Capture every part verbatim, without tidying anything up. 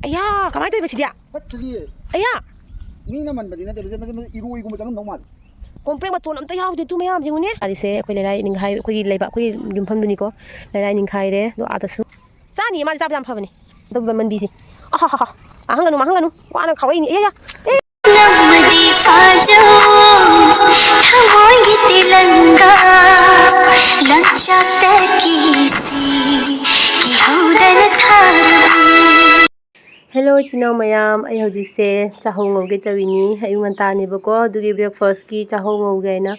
ꯑꯌꯥ, ꯀꯃꯥꯏꯅ ꯇꯧꯔꯤꯕ ꯁꯤꯗꯤ? ꯐꯠꯇ꯭ꯔꯤꯌꯦ꯫ ꯑꯌꯥ! ꯃꯤꯅ ꯃꯟꯕꯗꯤ ꯅꯠꯇꯦ, ꯃꯁꯤ, ꯃꯁꯤ, ꯃꯁꯤ ꯏꯔꯣꯏꯒꯨꯝꯕ ꯆꯪꯉꯝꯗꯧ ꯃꯥꯜꯂꯦ꯫ ꯀꯣꯝꯄ꯭ꯔꯦꯛ ꯃꯇꯣꯟ ꯑꯝꯇ ꯌꯥꯎꯗꯦ, ꯇꯨ ꯃꯌꯥꯝꯁꯦ ꯌꯦꯡꯉꯨꯅꯦ꯫ ꯒꯥꯔꯤꯁꯦ ꯑꯩꯈꯣꯏ ꯂꯩꯔꯥꯏ ꯅꯤꯡꯈꯥꯏ, ꯑꯩꯈꯣꯏꯒꯤ ꯂꯩꯕꯥꯛ, ꯑꯩꯈꯣꯏꯒꯤ ꯌꯨꯝꯐꯝꯗꯨꯅꯤꯀꯣ꯫ ꯂꯩꯔꯥꯏ ꯅꯤꯡꯈꯥꯏꯔꯦ, ꯑꯗꯣ ꯑꯥꯗꯁꯨ꯫ ꯆꯥꯅꯤꯌꯦ, ꯃꯥꯗꯤ ꯆꯥꯕ ꯌꯥꯝ ꯐꯕꯅꯦ꯫ ꯑꯗꯨꯒ ꯃꯟꯕꯤꯁꯦ꯫ ꯑꯍꯥꯍꯥꯍꯥ꯫ ꯃꯥꯡꯍꯟꯒꯅꯨ, ꯃꯥꯡꯍꯟꯒꯅꯨ꯫ ꯋꯥꯅ ꯈꯥꯎꯔꯛꯏꯅꯦ꯫ ꯑꯦ, ꯌꯥ, ꯌꯥ꯫ ꯅꯝꯃꯗꯤ ꯐꯥꯖꯧ ꯊꯃꯣꯏꯒꯤ ꯇꯦꯂꯪꯒꯥ, ꯂꯪꯆꯥꯛꯇ ꯀꯤꯁꯤ ꯀꯤꯍꯧꯗꯅ ꯊꯥꯔꯕ꯫ Hello, ꯏꯆꯤꯟ ꯏꯅꯥꯎ ꯃꯌꯥꯝ, ꯑꯩ ꯍꯧꯖꯤꯛꯁꯦ ꯆꯥꯍꯧ ꯉꯧꯒꯦ ꯇꯧꯔꯤꯅꯤ꯫ ꯑꯌꯨꯛ ꯉꯟꯇꯥꯅꯦꯕꯀꯣ, ꯑꯗꯨꯒꯤ breakfast ꯀꯤ ꯆꯥꯍꯧ ꯉꯧꯒꯦ ꯍꯥꯏꯅ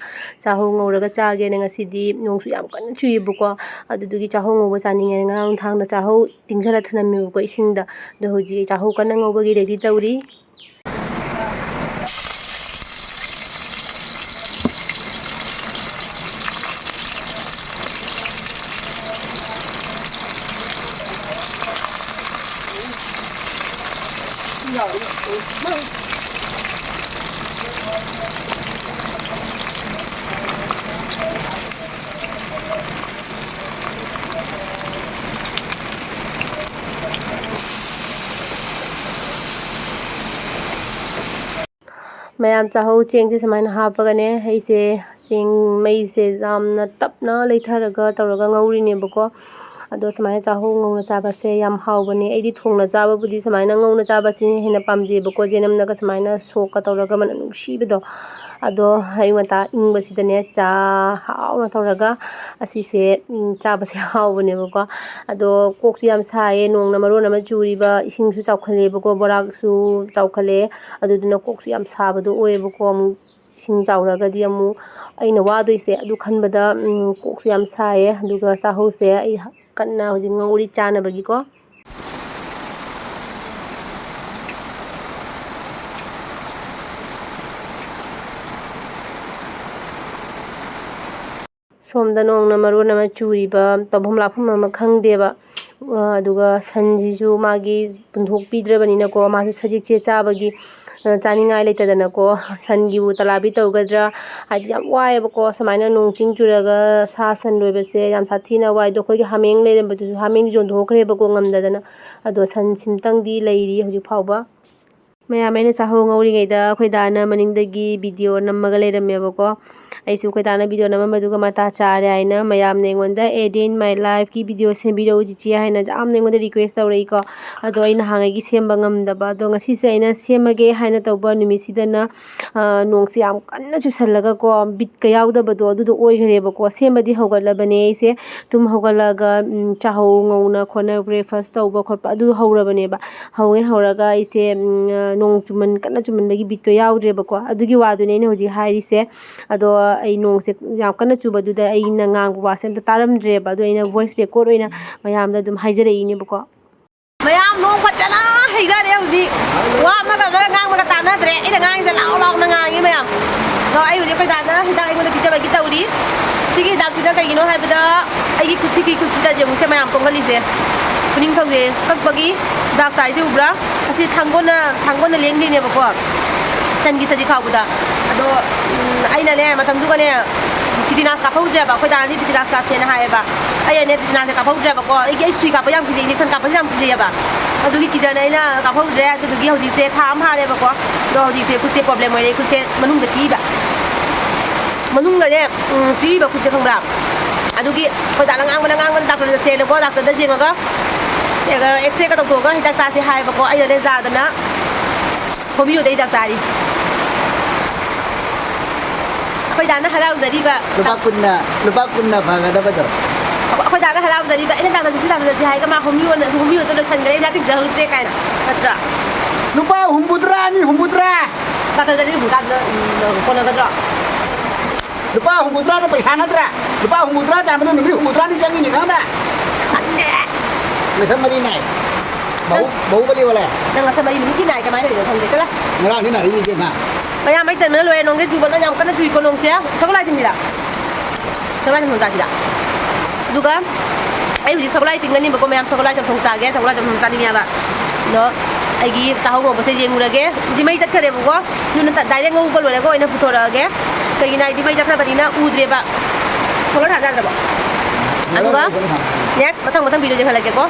ꯆꯥꯍꯧ ꯉꯧꯔꯒ ꯆꯥꯒꯦꯅ꯫ ꯉꯁꯤꯗꯤ ꯅꯣꯡꯁꯨ ꯌꯥꯝ ꯀꯟꯅ ꯆꯨꯏꯌꯦꯕꯀꯣ, ꯑꯗꯨꯗꯨꯒꯤ ꯆꯥꯍꯧ ꯉꯧꯕ ꯆꯥꯅꯤꯡꯉꯦꯅ ꯉꯔꯥꯡ ꯅꯨꯡꯗꯥꯡꯗ ꯆꯥꯍꯧ ꯇꯤꯡꯁꯤꯜꯂ ꯊꯝꯂꯝꯃꯦꯕꯀꯣ ꯏꯁꯤꯡꯗ꯫ ꯑꯗꯣ ꯍꯧꯖꯤꯛ ꯑꯩ ꯆꯥꯍꯧ ꯀꯟꯅ ꯉꯧꯕꯒꯤ ready ꯇꯧꯔꯤ꯫ ꯃꯌꯥꯝ, ꯆꯥꯍꯧ ꯆꯦꯡꯁꯦ ꯁꯨꯃꯥꯏꯅ ꯍꯥꯞꯄꯒꯅꯦ, ꯑꯩꯁꯦ ꯆꯦꯡ ꯃꯩꯁꯦ ꯌꯥꯝꯅ ꯇꯞꯅ ꯂꯩꯊꯔꯒ ꯇꯧꯔꯒ ꯉꯧꯔꯤꯅꯦꯕꯀꯣ꯫ ꯑꯗꯣ ꯁꯨꯃꯥꯏꯅ ꯆꯥꯍꯧ ꯉꯧꯅ ꯆꯥꯕꯁꯦ ꯌꯥꯝ ꯍꯥꯎꯕꯅꯦ꯫ ꯑꯩꯗꯤ ꯊꯣꯡꯅ ꯆꯥꯕꯕꯨꯗꯤ ꯁꯨꯃꯥꯏꯅ ꯉꯧꯅ ꯆꯥꯕꯁꯤꯅ ꯍꯦꯟꯅ ꯄꯥꯝꯖꯩꯕꯀꯣ, ꯌꯦꯅꯝꯅꯒ ꯁꯨꯃꯥꯏꯅ ꯁꯣꯛꯀ ꯇꯧꯔꯒ ꯃꯅꯝ ꯅꯨꯡꯁꯤꯕꯗꯣ꯫ ꯑꯗꯣ ꯑꯌꯨꯛ ꯉꯟꯇꯥ ꯏꯪꯕꯁꯤꯗꯅꯦ, ꯆꯥ ꯍꯥꯎꯅ ꯇꯧꯔꯒ ꯑꯁꯤꯁꯦ, ꯎꯝ, ꯆꯥꯕꯁꯦ ꯍꯥꯎꯕꯅꯦꯕꯀꯣ꯫ ꯑꯗꯣ ꯀꯣꯛꯁꯨ ꯌꯥꯝ ꯁꯥꯏꯌꯦ, ꯅꯣꯡꯅ ꯃꯔꯣꯟ ꯑꯃ ꯆꯨꯔꯤꯕ, ꯏꯁꯤꯡꯁꯨ ꯆꯥꯎꯈꯠꯂꯦꯕꯀꯣ, ꯕꯣꯔꯥꯛꯁꯨ ꯆꯥꯎꯈꯠꯂꯦ꯫ ꯑꯗꯨꯗꯨꯅ ꯀꯣꯛꯁꯨ ꯌꯥꯝ ꯁꯥꯕꯗꯣ ꯑꯣꯏꯌꯦꯕꯀꯣ꯫ ꯑꯃꯨꯛ ꯏꯁꯤꯡ ꯆꯥꯎꯔꯒꯗꯤ ꯑꯃꯨꯛ ꯑꯩꯅ ꯋꯥꯗꯣꯏꯁꯦ, ꯑꯗꯨ ꯈꯟꯕꯗ, ꯎꯝ, ꯀꯣꯛꯁꯨ ꯌꯥꯝ ꯁꯥꯏꯌꯦ꯫ ꯑꯗꯨꯒ ꯆꯥꯍꯧꯁꯦ ꯑꯩ ꯀꯟꯅ ꯍꯧꯖꯤꯛ ꯉꯧꯔꯤ ꯆꯥꯅꯕꯒꯤꯀꯣ꯫ ꯁꯣꯝꯗ ꯅꯣꯡꯅ ꯃꯔꯣꯟ ꯑꯃ ꯆꯨꯔꯤꯕ, ꯇꯧꯐꯝ ꯂꯥꯛꯐꯝ ꯑꯃ ꯈꯪꯗꯦꯕ꯫ ꯑꯗꯨꯒ ꯁꯟꯁꯤꯁꯨ ꯃꯥꯒꯤ ꯄꯨꯟꯊꯣꯛꯄꯤꯗ꯭ꯔꯕꯅꯤꯅꯀꯣ, ꯃꯥꯁꯨ ꯁꯖꯤꯛꯁꯦ ꯆꯥꯕꯒꯤ ꯆꯥꯅꯤꯡꯉꯥꯏ ꯂꯩꯇꯗꯅꯀꯣ, ꯁꯟꯒꯤꯕꯨ ꯇꯂꯥꯕꯤ ꯇꯧꯒꯗ꯭ꯔꯥ? ꯍꯥꯏꯗꯤ ꯌꯥꯝ ꯋꯥꯏꯑꯦꯕꯀꯣ, ꯁꯨꯃꯥꯏꯅ ꯅꯣꯡ ꯆꯤꯡ ꯆꯨꯔꯒ ꯁꯥ ꯁꯟ ꯂꯣꯏꯕꯁꯦ ꯌꯥꯝ ꯁꯥꯊꯤꯅ ꯋꯥꯏ꯫ ꯑꯗꯣ ꯑꯩꯈꯣꯏꯒꯤ ꯍꯥꯃꯦꯡ ꯂꯩꯔꯝꯕꯗꯨꯁꯨ, ꯍꯥꯃꯦꯡꯗꯤ ꯌꯣꯟꯊꯣꯛꯈ꯭ꯔꯦꯕꯀꯣ ꯉꯝꯗꯗꯅ꯫ ꯑꯗꯣ ꯁꯟ ꯁꯤꯝꯇꯪꯗꯤ ꯂꯩꯔꯤ ꯍꯧꯖꯤꯛ ꯐꯥꯎꯕ꯫ ꯃꯌꯥꯝ, ꯑꯩꯅ ꯆꯥꯍꯧ ꯉꯧꯔꯤꯉꯩꯗ ꯑꯩꯈꯣꯏ ꯗꯥꯅ ꯃꯅꯤꯡꯗꯒꯤ ꯚꯤꯗꯤꯑꯣ ꯅꯝꯃꯒ ꯂꯩꯔꯝꯃꯦꯕꯀꯣ꯫ ꯑꯩꯁꯨ ꯑꯩꯈꯣꯏ ꯗꯥꯅ ꯚꯤꯗꯤꯑꯣ ꯅꯝꯃꯝꯕꯗꯨꯒ ꯃꯇꯥ ꯆꯥꯔꯦ ꯍꯥꯏꯅ ꯃꯌꯥꯝꯅ ꯑꯩꯉꯣꯟꯗ "A day in my life"ꯀꯤ ꯚꯤꯗꯤꯑꯣ ꯁꯦꯝꯕꯤꯔꯛꯎ ꯆꯤꯆꯦ ꯍꯥꯏꯅ ꯌꯥꯝꯅ ꯑꯩꯉꯣꯟꯗ ꯔꯤꯀ꯭ꯋꯦꯁ ꯇꯧꯔꯛꯏꯀꯣ꯫ ꯑꯗꯣ ꯑꯩꯅ ꯍꯥꯟꯅꯒꯤ ꯁꯦꯝꯕ ꯉꯝꯗꯕ꯫ ꯑꯗꯣ ꯉꯁꯤꯁꯦ ꯑꯩꯅ ꯁꯦꯝꯃꯒꯦ ꯍꯥꯏꯅ ꯇꯧꯕ ꯅꯨꯃꯤꯠꯁꯤꯗꯅ, ꯑ, ꯅꯣꯡꯁꯦ ꯌꯥꯝ ꯀꯟꯅ ꯆꯨꯁꯜꯂꯒꯀꯣ, ꯕꯤꯠꯀ ꯌꯥꯎꯗꯕꯗꯣ ꯑꯗꯨꯗꯣ ꯑꯣꯏꯈ꯭ꯔꯦꯕꯀꯣ꯫ ꯁꯦꯝꯕꯗꯤ ꯍꯧꯒꯠꯂꯕꯅꯦ ꯑꯩꯁꯦ꯫ ꯇꯨꯝ ꯍꯧꯒꯠꯂꯒ, ꯎꯝ, ꯆꯥꯍꯧ ꯉꯧꯅ ꯈꯣꯠꯅ breakfast ꯇꯧꯕ ꯈꯣꯠꯄ ꯑꯗꯨ ꯍꯧꯔꯕꯅꯦꯕ꯫ ꯍꯧꯋꯦ ꯍꯧꯔꯒ ꯑꯩꯁꯦ, ꯎꯝ, ꯅꯣꯡ ꯆꯨꯃꯟ-, ꯀꯟꯅ ꯆꯨꯃꯟꯕꯒꯤ ꯕꯤꯠꯇꯣ ꯌꯥꯎꯗ꯭ꯔꯦꯕꯀꯣ꯫ ꯑꯗꯨꯒꯤ ꯋꯥꯗꯨꯅꯦ ꯑꯩꯅ ꯍꯧꯖꯤꯛ ꯍꯥꯏꯔꯤꯁꯦ꯫ ꯑꯗꯣ ꯑꯩ ꯅꯣꯡꯁꯦ ꯌꯥꯝ ꯀꯟꯅ ꯆꯨꯕꯗꯨꯗ ꯑꯩꯅ ꯉꯥꯡꯕ ꯋꯥꯁꯦ ꯑꯝꯇ ꯇꯥꯔꯝꯗ꯭ꯔꯦꯕ꯫ ꯑꯗꯣ ꯑꯩꯅ voice record ꯑꯣꯏꯅ ꯃꯌꯥꯝꯗ ꯑꯗꯨꯝ ꯍꯥꯏꯖꯔꯛꯏꯅꯦꯕꯀꯣ꯫ ꯃꯌꯥꯝ ꯅꯣꯡ ꯐꯖꯅ ꯍꯩꯊꯔꯦ ꯍꯧꯖꯤꯛ꯫ ꯋꯥ ꯑꯃꯒ ꯑꯃꯒ ꯉꯥꯡꯕꯒ ꯇꯥꯟꯅꯗ꯭ꯔꯦ꯫ ꯑꯩꯅ ꯉꯥꯡꯉꯤꯁꯦ ꯂꯥꯎ ꯂꯥꯎꯅ ꯉꯥꯡꯉꯤ ꯃꯌꯥꯝ꯫ ꯑꯗꯣ ꯑꯩ ꯍꯧꯖꯤꯛ ꯑꯩꯈꯣꯏ ꯗꯥꯅ ꯍꯤꯗꯥꯛ ꯑꯩꯉꯣꯟꯗ ꯄꯤꯖꯕꯒꯤ ꯇꯧꯔꯤ꯫ ꯁꯤꯒꯤ ꯍꯤꯗꯥꯛꯁꯤꯅ ꯀꯩꯒꯤꯅꯣ ꯍꯥꯏꯕꯗ ꯑꯩꯒꯤ ꯈꯨꯠꯁꯤꯒꯤ ꯈꯨꯠꯁꯤꯗ ꯌꯦꯡꯉꯨꯁꯦ ꯃꯌꯥꯝ ꯄꯣꯝꯈꯠꯂꯤꯁꯦ꯫ ꯈꯨꯅꯤꯡꯊꯧꯁꯦ ꯀꯛꯄꯒꯤ ꯍꯤꯗꯥꯛ ꯆꯥꯏꯁꯦ ꯎꯕ꯭ꯔꯥ? ꯑꯁꯤ ꯊꯥꯡꯒꯣꯟꯅ, ꯊꯥꯡꯒꯣꯟꯅ ꯂꯦꯡꯗꯣꯏꯅꯦꯕꯀꯣ꯫ ꯁꯟꯒꯤ ꯁꯖꯤꯛ ꯈꯥꯎꯕꯗ꯫ ꯑꯗꯣ, ꯎꯝ, ꯑꯩꯅꯅꯦ ꯃꯇꯝꯗꯨꯒꯅꯦ tetanus ꯀꯥꯞꯍꯧꯗ꯭ꯔꯦꯕ꯫ ꯑꯩꯈꯣꯏ ꯗꯥꯅꯗꯤ tetanus ꯀꯥꯞꯁꯦꯅ ꯍꯥꯏꯌꯦꯕ꯫ ꯑꯩꯅꯅꯦ tetanusꯁꯦ ꯀꯥꯞꯍꯧꯗ꯭ꯔꯦꯕꯀꯣ꯫ ꯑꯩꯒꯤ, ꯑꯩ ꯁꯨꯏ ꯀꯥꯞꯄ ꯌꯥꯝ ꯀꯤꯖꯩ, injection ꯀꯥꯞꯄꯁꯦ ꯌꯥꯝ ꯀꯤꯖꯩꯌꯦꯕ꯫ ꯑꯗꯨꯒꯤ ꯀꯤꯖꯅ ꯑꯩꯅ ꯀꯥꯞꯍꯧꯗ꯭ꯔꯦ꯫ ꯑꯗꯨꯗꯨꯒꯤ ꯍꯧꯖꯤꯛꯁꯦ ꯊꯥ ꯑꯃ ꯐꯥꯔꯦꯕꯀꯣ꯫ ꯑꯗꯣ ꯍꯧꯖꯤꯛꯁꯦ ꯈꯨꯠꯁꯦ problem ꯑꯣꯏꯔꯦ꯫ ꯈꯨꯠꯁꯦ ꯃꯅꯨꯡꯗ ꯆꯤꯛꯏꯕ꯫ ꯃꯅꯨꯡꯗꯅꯦ, ꯎꯝ, ꯆꯤꯛꯏꯕ ꯈꯨꯠꯁꯦ ꯈꯪꯕ꯭ꯔꯥ? ꯑꯗꯨꯒꯤ ꯑꯩꯈꯣꯏ ꯗꯥꯅ ꯉꯥꯡꯕꯅ ꯉꯥꯡꯕꯅ doctorꯗ ꯆꯦꯜꯂꯦꯀꯣ꯫ Doctorꯗ ꯌꯦꯡꯉꯒ, ꯁꯦꯒ X-rayꯒ ꯇꯧꯊꯣꯛꯑꯒ ꯍꯤꯗꯥꯛ ꯆꯥꯁꯦ ꯍꯥꯏꯌꯦꯕꯀꯣ꯫ ꯑꯩꯅꯅꯦ ꯖꯥꯗꯅ ꯍꯣꯃꯤꯌꯣꯗ ꯍꯤꯗꯥꯛ ꯆꯥꯔꯤ꯫ ꯑꯩꯈꯣꯏ ꯗꯥꯅ ꯍꯔꯥꯎꯖꯔꯤꯕ꯫ ꯂꯨꯄꯥ ꯀꯨꯟꯅ, ꯂꯨꯄꯥ ꯀꯨꯟꯅ ꯐꯒꯗꯕꯗꯣ꯫ ꯑꯩꯈꯣꯏ ꯗꯥꯅ ꯍꯔꯥꯎꯖꯔꯤꯕ꯫ ꯑꯩꯅ doctorꯗ ꯆꯠꯁꯤ, doctorꯗ ꯆꯠꯁꯤ ꯍꯥꯏꯔꯒ ꯃꯥ ꯍꯣꯃꯤꯌꯣꯅ, ꯍꯣꯃꯤꯌꯣꯗ ꯂꯣꯏꯁꯟꯈ꯭ꯔꯦ, ꯍꯤꯗꯥꯛ ꯊꯤꯟꯖꯍꯧꯗ꯭ꯔꯦ ꯀꯥꯏꯅ꯫ ꯅꯠꯇ꯭ꯔꯥ? ꯂꯨꯄꯥ ꯍꯨꯝꯐꯨꯇꯔꯥꯅꯤ, ꯍꯨꯝꯐꯨꯇꯔꯥ꯫ Doctorꯗꯗꯤ ꯍꯨꯝꯐꯨꯇꯔꯥꯗꯨꯅ, ꯎꯝ, ꯀꯣꯟꯅꯒꯗ꯭ꯔꯣ? ꯂꯨꯄꯥ ꯍꯨꯝꯐꯨꯇꯔꯥꯗꯣ ꯄꯩꯁꯥ ꯅꯠꯇ꯭ꯔꯥ? ꯂꯨꯄꯥ ꯍꯨꯝꯐꯨꯇꯔꯥ ꯆꯥꯕꯗ ꯅꯨꯃꯤꯠ ꯍꯨꯝꯐꯨꯇꯔꯥꯅꯤ ꯆꯪꯉꯤꯅꯦ, ꯈꯪꯕ꯭ꯔꯥ? ꯈꯪꯗꯦ꯫ ꯂꯤꯁꯤꯡ ꯃꯔꯤ ꯅꯥꯏ꯫ ꯕꯥꯍꯨ-, ꯅꯪ ꯕꯥꯍꯨꯕꯂꯤ ꯑꯣꯜꯂꯦ꯫ ꯅꯪ ꯂꯤꯁꯤꯡ ꯃꯔꯤ ꯅꯨꯃꯤꯠꯀꯤ ꯅꯥꯏ ꯀꯃꯥꯏꯅ ꯇꯧꯔꯤꯅꯣ ꯈꯪꯗꯦ, ꯆꯠꯂꯣ꯫ ꯉꯔꯥꯡꯗꯤ ꯅꯥꯔꯤꯅꯤ ꯏꯕꯦꯝꯃ꯫ ꯃꯌꯥꯝ, ꯑꯩ ꯇꯟꯕꯅ ꯂꯣꯏꯔꯦ꯫ ꯅꯣꯡꯁꯦ ꯆꯨꯕꯅ ꯌꯥꯝ ꯀꯟꯅ ꯆꯨꯏꯀꯣ ꯅꯣꯡꯁꯦ꯫ ꯁꯒꯣꯜ ꯂꯥꯏ ꯆꯤꯡꯁꯤꯔꯥ? ꯁꯒꯣꯜ ꯂꯥꯏ ꯆꯤꯡꯐꯝ ꯆꯥꯁꯤꯔꯥ? ꯑꯗꯨꯒ ꯑꯩ ꯍꯧꯖꯤꯛ ꯁꯒꯣꯜ ꯂꯥꯏ ꯇꯤꯡꯒꯅꯤꯕꯀꯣ, ꯃꯌꯥꯝ, ꯁꯒꯣꯜ ꯂꯥꯏ ꯆꯝꯊꯣꯡ ꯆꯥꯒꯦ, ꯁꯒꯣꯜ ꯂꯥꯏ ꯆꯝꯊꯣꯡ ꯆꯥꯅꯤꯡꯉꯦꯕ꯫ ꯑꯗꯣ ꯑꯩꯒꯤ ꯆꯥꯛꯍꯥꯎ ꯉꯧꯕꯁꯦ ꯌꯦꯡꯉꯨꯔꯒꯦ꯫ ꯍꯧꯖꯤꯛ ꯃꯩ ꯆꯠꯈ꯭ꯔꯦꯕꯀꯣ꯫ ꯑꯗꯨꯅ ꯇ-, direct ꯉꯧꯕ ꯂꯣꯏꯔꯒ ꯑꯣꯏꯅ ꯄꯨꯊꯣꯔꯛꯑꯒꯦ꯫ ꯀꯩꯒꯤꯅꯣ ꯍꯥꯏꯗꯤ ꯃꯩ ꯆꯠꯈ꯭ꯔꯕꯅꯤꯅ ꯎꯗ꯭ꯔꯦꯕ꯫ Colour ꯊꯥꯖꯗ꯭ꯔꯕꯣ? ꯑꯗꯨꯒ next ꯃꯊꯪ ꯃꯊꯪ video ꯌꯦꯡꯍꯜꯂꯛꯀꯦꯀꯣ꯫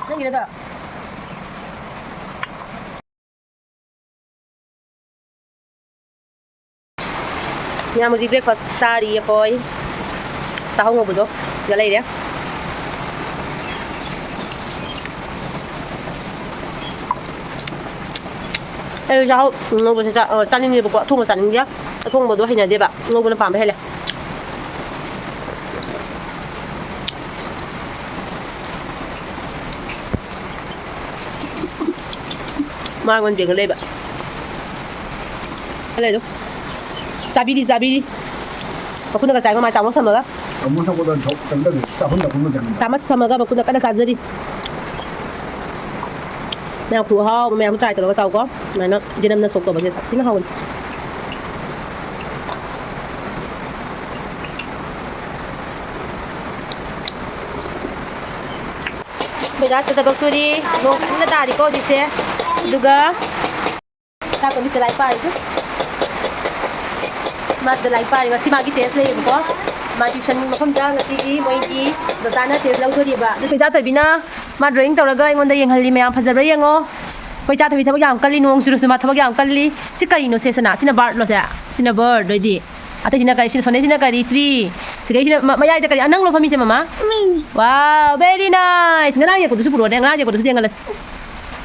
ꯅꯪꯒꯤꯔꯗꯣ? ꯃꯌꯥꯝ ꯍꯧꯖꯤꯛ breakfast ꯆꯥꯔꯤ ꯑꯩꯈꯣꯏ꯫ ꯆꯥꯛꯍꯥꯎ ꯉꯧꯕꯗꯣ ꯁꯤꯗ ꯂꯩꯔꯦ꯫ ꯑꯩ ꯆꯥꯛꯍꯥꯎ ꯉꯧꯕꯁꯦ ꯆꯥ-, ꯑ, ꯆꯥꯅꯤꯡꯉꯦꯕꯀꯣ, ꯑꯊꯣꯡꯕ ꯆꯥꯅꯤꯡꯗꯦ꯫ ꯑꯊꯣꯡꯕꯗꯣ ꯍꯩꯅꯗꯦꯕ, ꯉꯧꯕꯅ ꯄꯥꯝꯕ ꯍꯦꯜꯂꯦ꯫ ꯃꯉꯣꯟꯗ ꯌꯦꯡꯉ ꯂꯩꯕ꯫ ꯂꯩ ꯑꯗꯨꯝ꯫ ꯆꯥꯕꯤꯔꯤ, ꯆꯥꯕꯤꯔꯤ꯫ ꯃꯈꯨꯠꯅꯒ ꯆꯥꯏ, ꯃꯃꯥꯏ ꯆꯥꯃꯁ ꯊꯝꯃꯒ꯫ ꯑꯃꯨꯛ ꯊꯛꯄꯗ ꯊꯣꯛ-, ꯆꯪꯗꯕꯤ, ꯆꯥꯐꯝ ꯊꯛꯐꯝ ꯈꯪꯗꯕꯤ꯫ ꯆꯥꯃꯁ ꯊꯝꯃꯒ ꯃꯈꯨꯠꯅ ꯀꯟꯅ ꯆꯥꯖꯔꯤ꯫ ꯃꯌꯥꯝ ꯈꯨꯍꯥꯎ ꯑꯃ, ꯃꯌꯥꯝ try ꯇꯧꯔꯒ ꯆꯥꯎꯀꯣ꯫ ꯁꯨꯃꯥꯏꯅ ꯌꯦꯅꯝꯅ ꯁꯣꯛ ꯇꯧꯕꯁꯦ ꯁꯥꯊꯤꯅ ꯍꯥꯎꯕꯅꯤ꯫ ꯑꯩꯈꯣꯏ ꯗꯥꯁꯇ ꯊꯕꯛ ꯁꯨꯔꯤ꯫ ꯅꯣꯡ ꯀꯟꯅ ꯇꯥꯔꯤꯀꯣ ꯍꯧꯖꯤꯛꯁꯦ꯫ ꯑꯗꯨꯒ ꯏꯆꯥꯇꯣꯝꯕꯤꯁꯦ ꯂꯥꯏꯔꯤꯛ ꯄꯥꯔꯤꯁꯦ꯫ ꯃꯥꯁꯤꯗ ꯂꯥꯏꯔꯤꯛ ꯄꯥꯔꯤ꯫ ꯉꯁꯤ ꯃꯥꯒꯤ test ꯂꯩꯌꯦꯕꯀꯣ꯫ ꯃꯥ tuition ꯃꯐꯝꯗ ꯉꯁꯤꯒꯤ ꯃꯣꯏꯒꯤ ꯗꯣꯇꯥꯅ test ꯂꯧꯗꯣꯔꯤꯕ꯫ ꯑꯗꯨ ꯏꯆꯥꯊꯣꯏꯕꯤꯅ ꯃꯥ drawing ꯇꯧꯔꯒ ꯑꯩꯉꯣꯟꯗ ꯌꯦꯡꯍꯜꯂꯤ꯫ ꯃꯌꯥꯝ ꯐꯖꯕ꯭ꯔꯥ ꯌꯦꯡꯉꯣ꯫ ꯑꯩꯈꯣꯏ ꯏꯆꯥꯊꯣꯏꯕꯤ ꯊꯕꯛ ꯌꯥꯝ ꯀꯜꯂꯤ꯫ ꯅꯣꯡ ꯆꯨꯔꯁꯨ ꯃꯥ ꯊꯕꯛ ꯌꯥꯝ ꯀꯜꯂꯤ꯫ ꯁꯤ ꯀꯔꯤꯅꯣ ꯁꯦ ꯁꯅꯥ? ꯁꯤꯅ birdꯂꯣ ꯁꯦ? ꯁꯤꯅ bird ꯑꯣꯏꯗꯤ꯫ ꯑꯇꯩꯁꯤꯅ ꯀꯔꯤ? ꯁꯤꯅ ꯐꯅꯦꯛꯁꯤꯅ ꯀꯔꯤ? Tree꯫ ꯁꯤꯗꯩꯁꯤꯅ ꯃ-, ꯃꯌꯥꯏꯗ ꯀꯔꯤ? ꯑꯅꯪꯂꯣ ꯐꯝꯃꯤꯁꯦ ꯃꯃꯥ? ꯃꯤꯅꯤ꯫ Wow, very nice꯫ ꯉꯔꯥꯡ ꯌꯦꯛꯄꯗꯨꯁꯨ ꯄꯨꯔꯛꯑꯣꯅꯦ꯫ ꯉꯔꯥꯡ ꯌꯦꯛꯄꯗꯨꯁꯨ ꯌꯦꯡꯍꯜꯂꯁꯤ꯫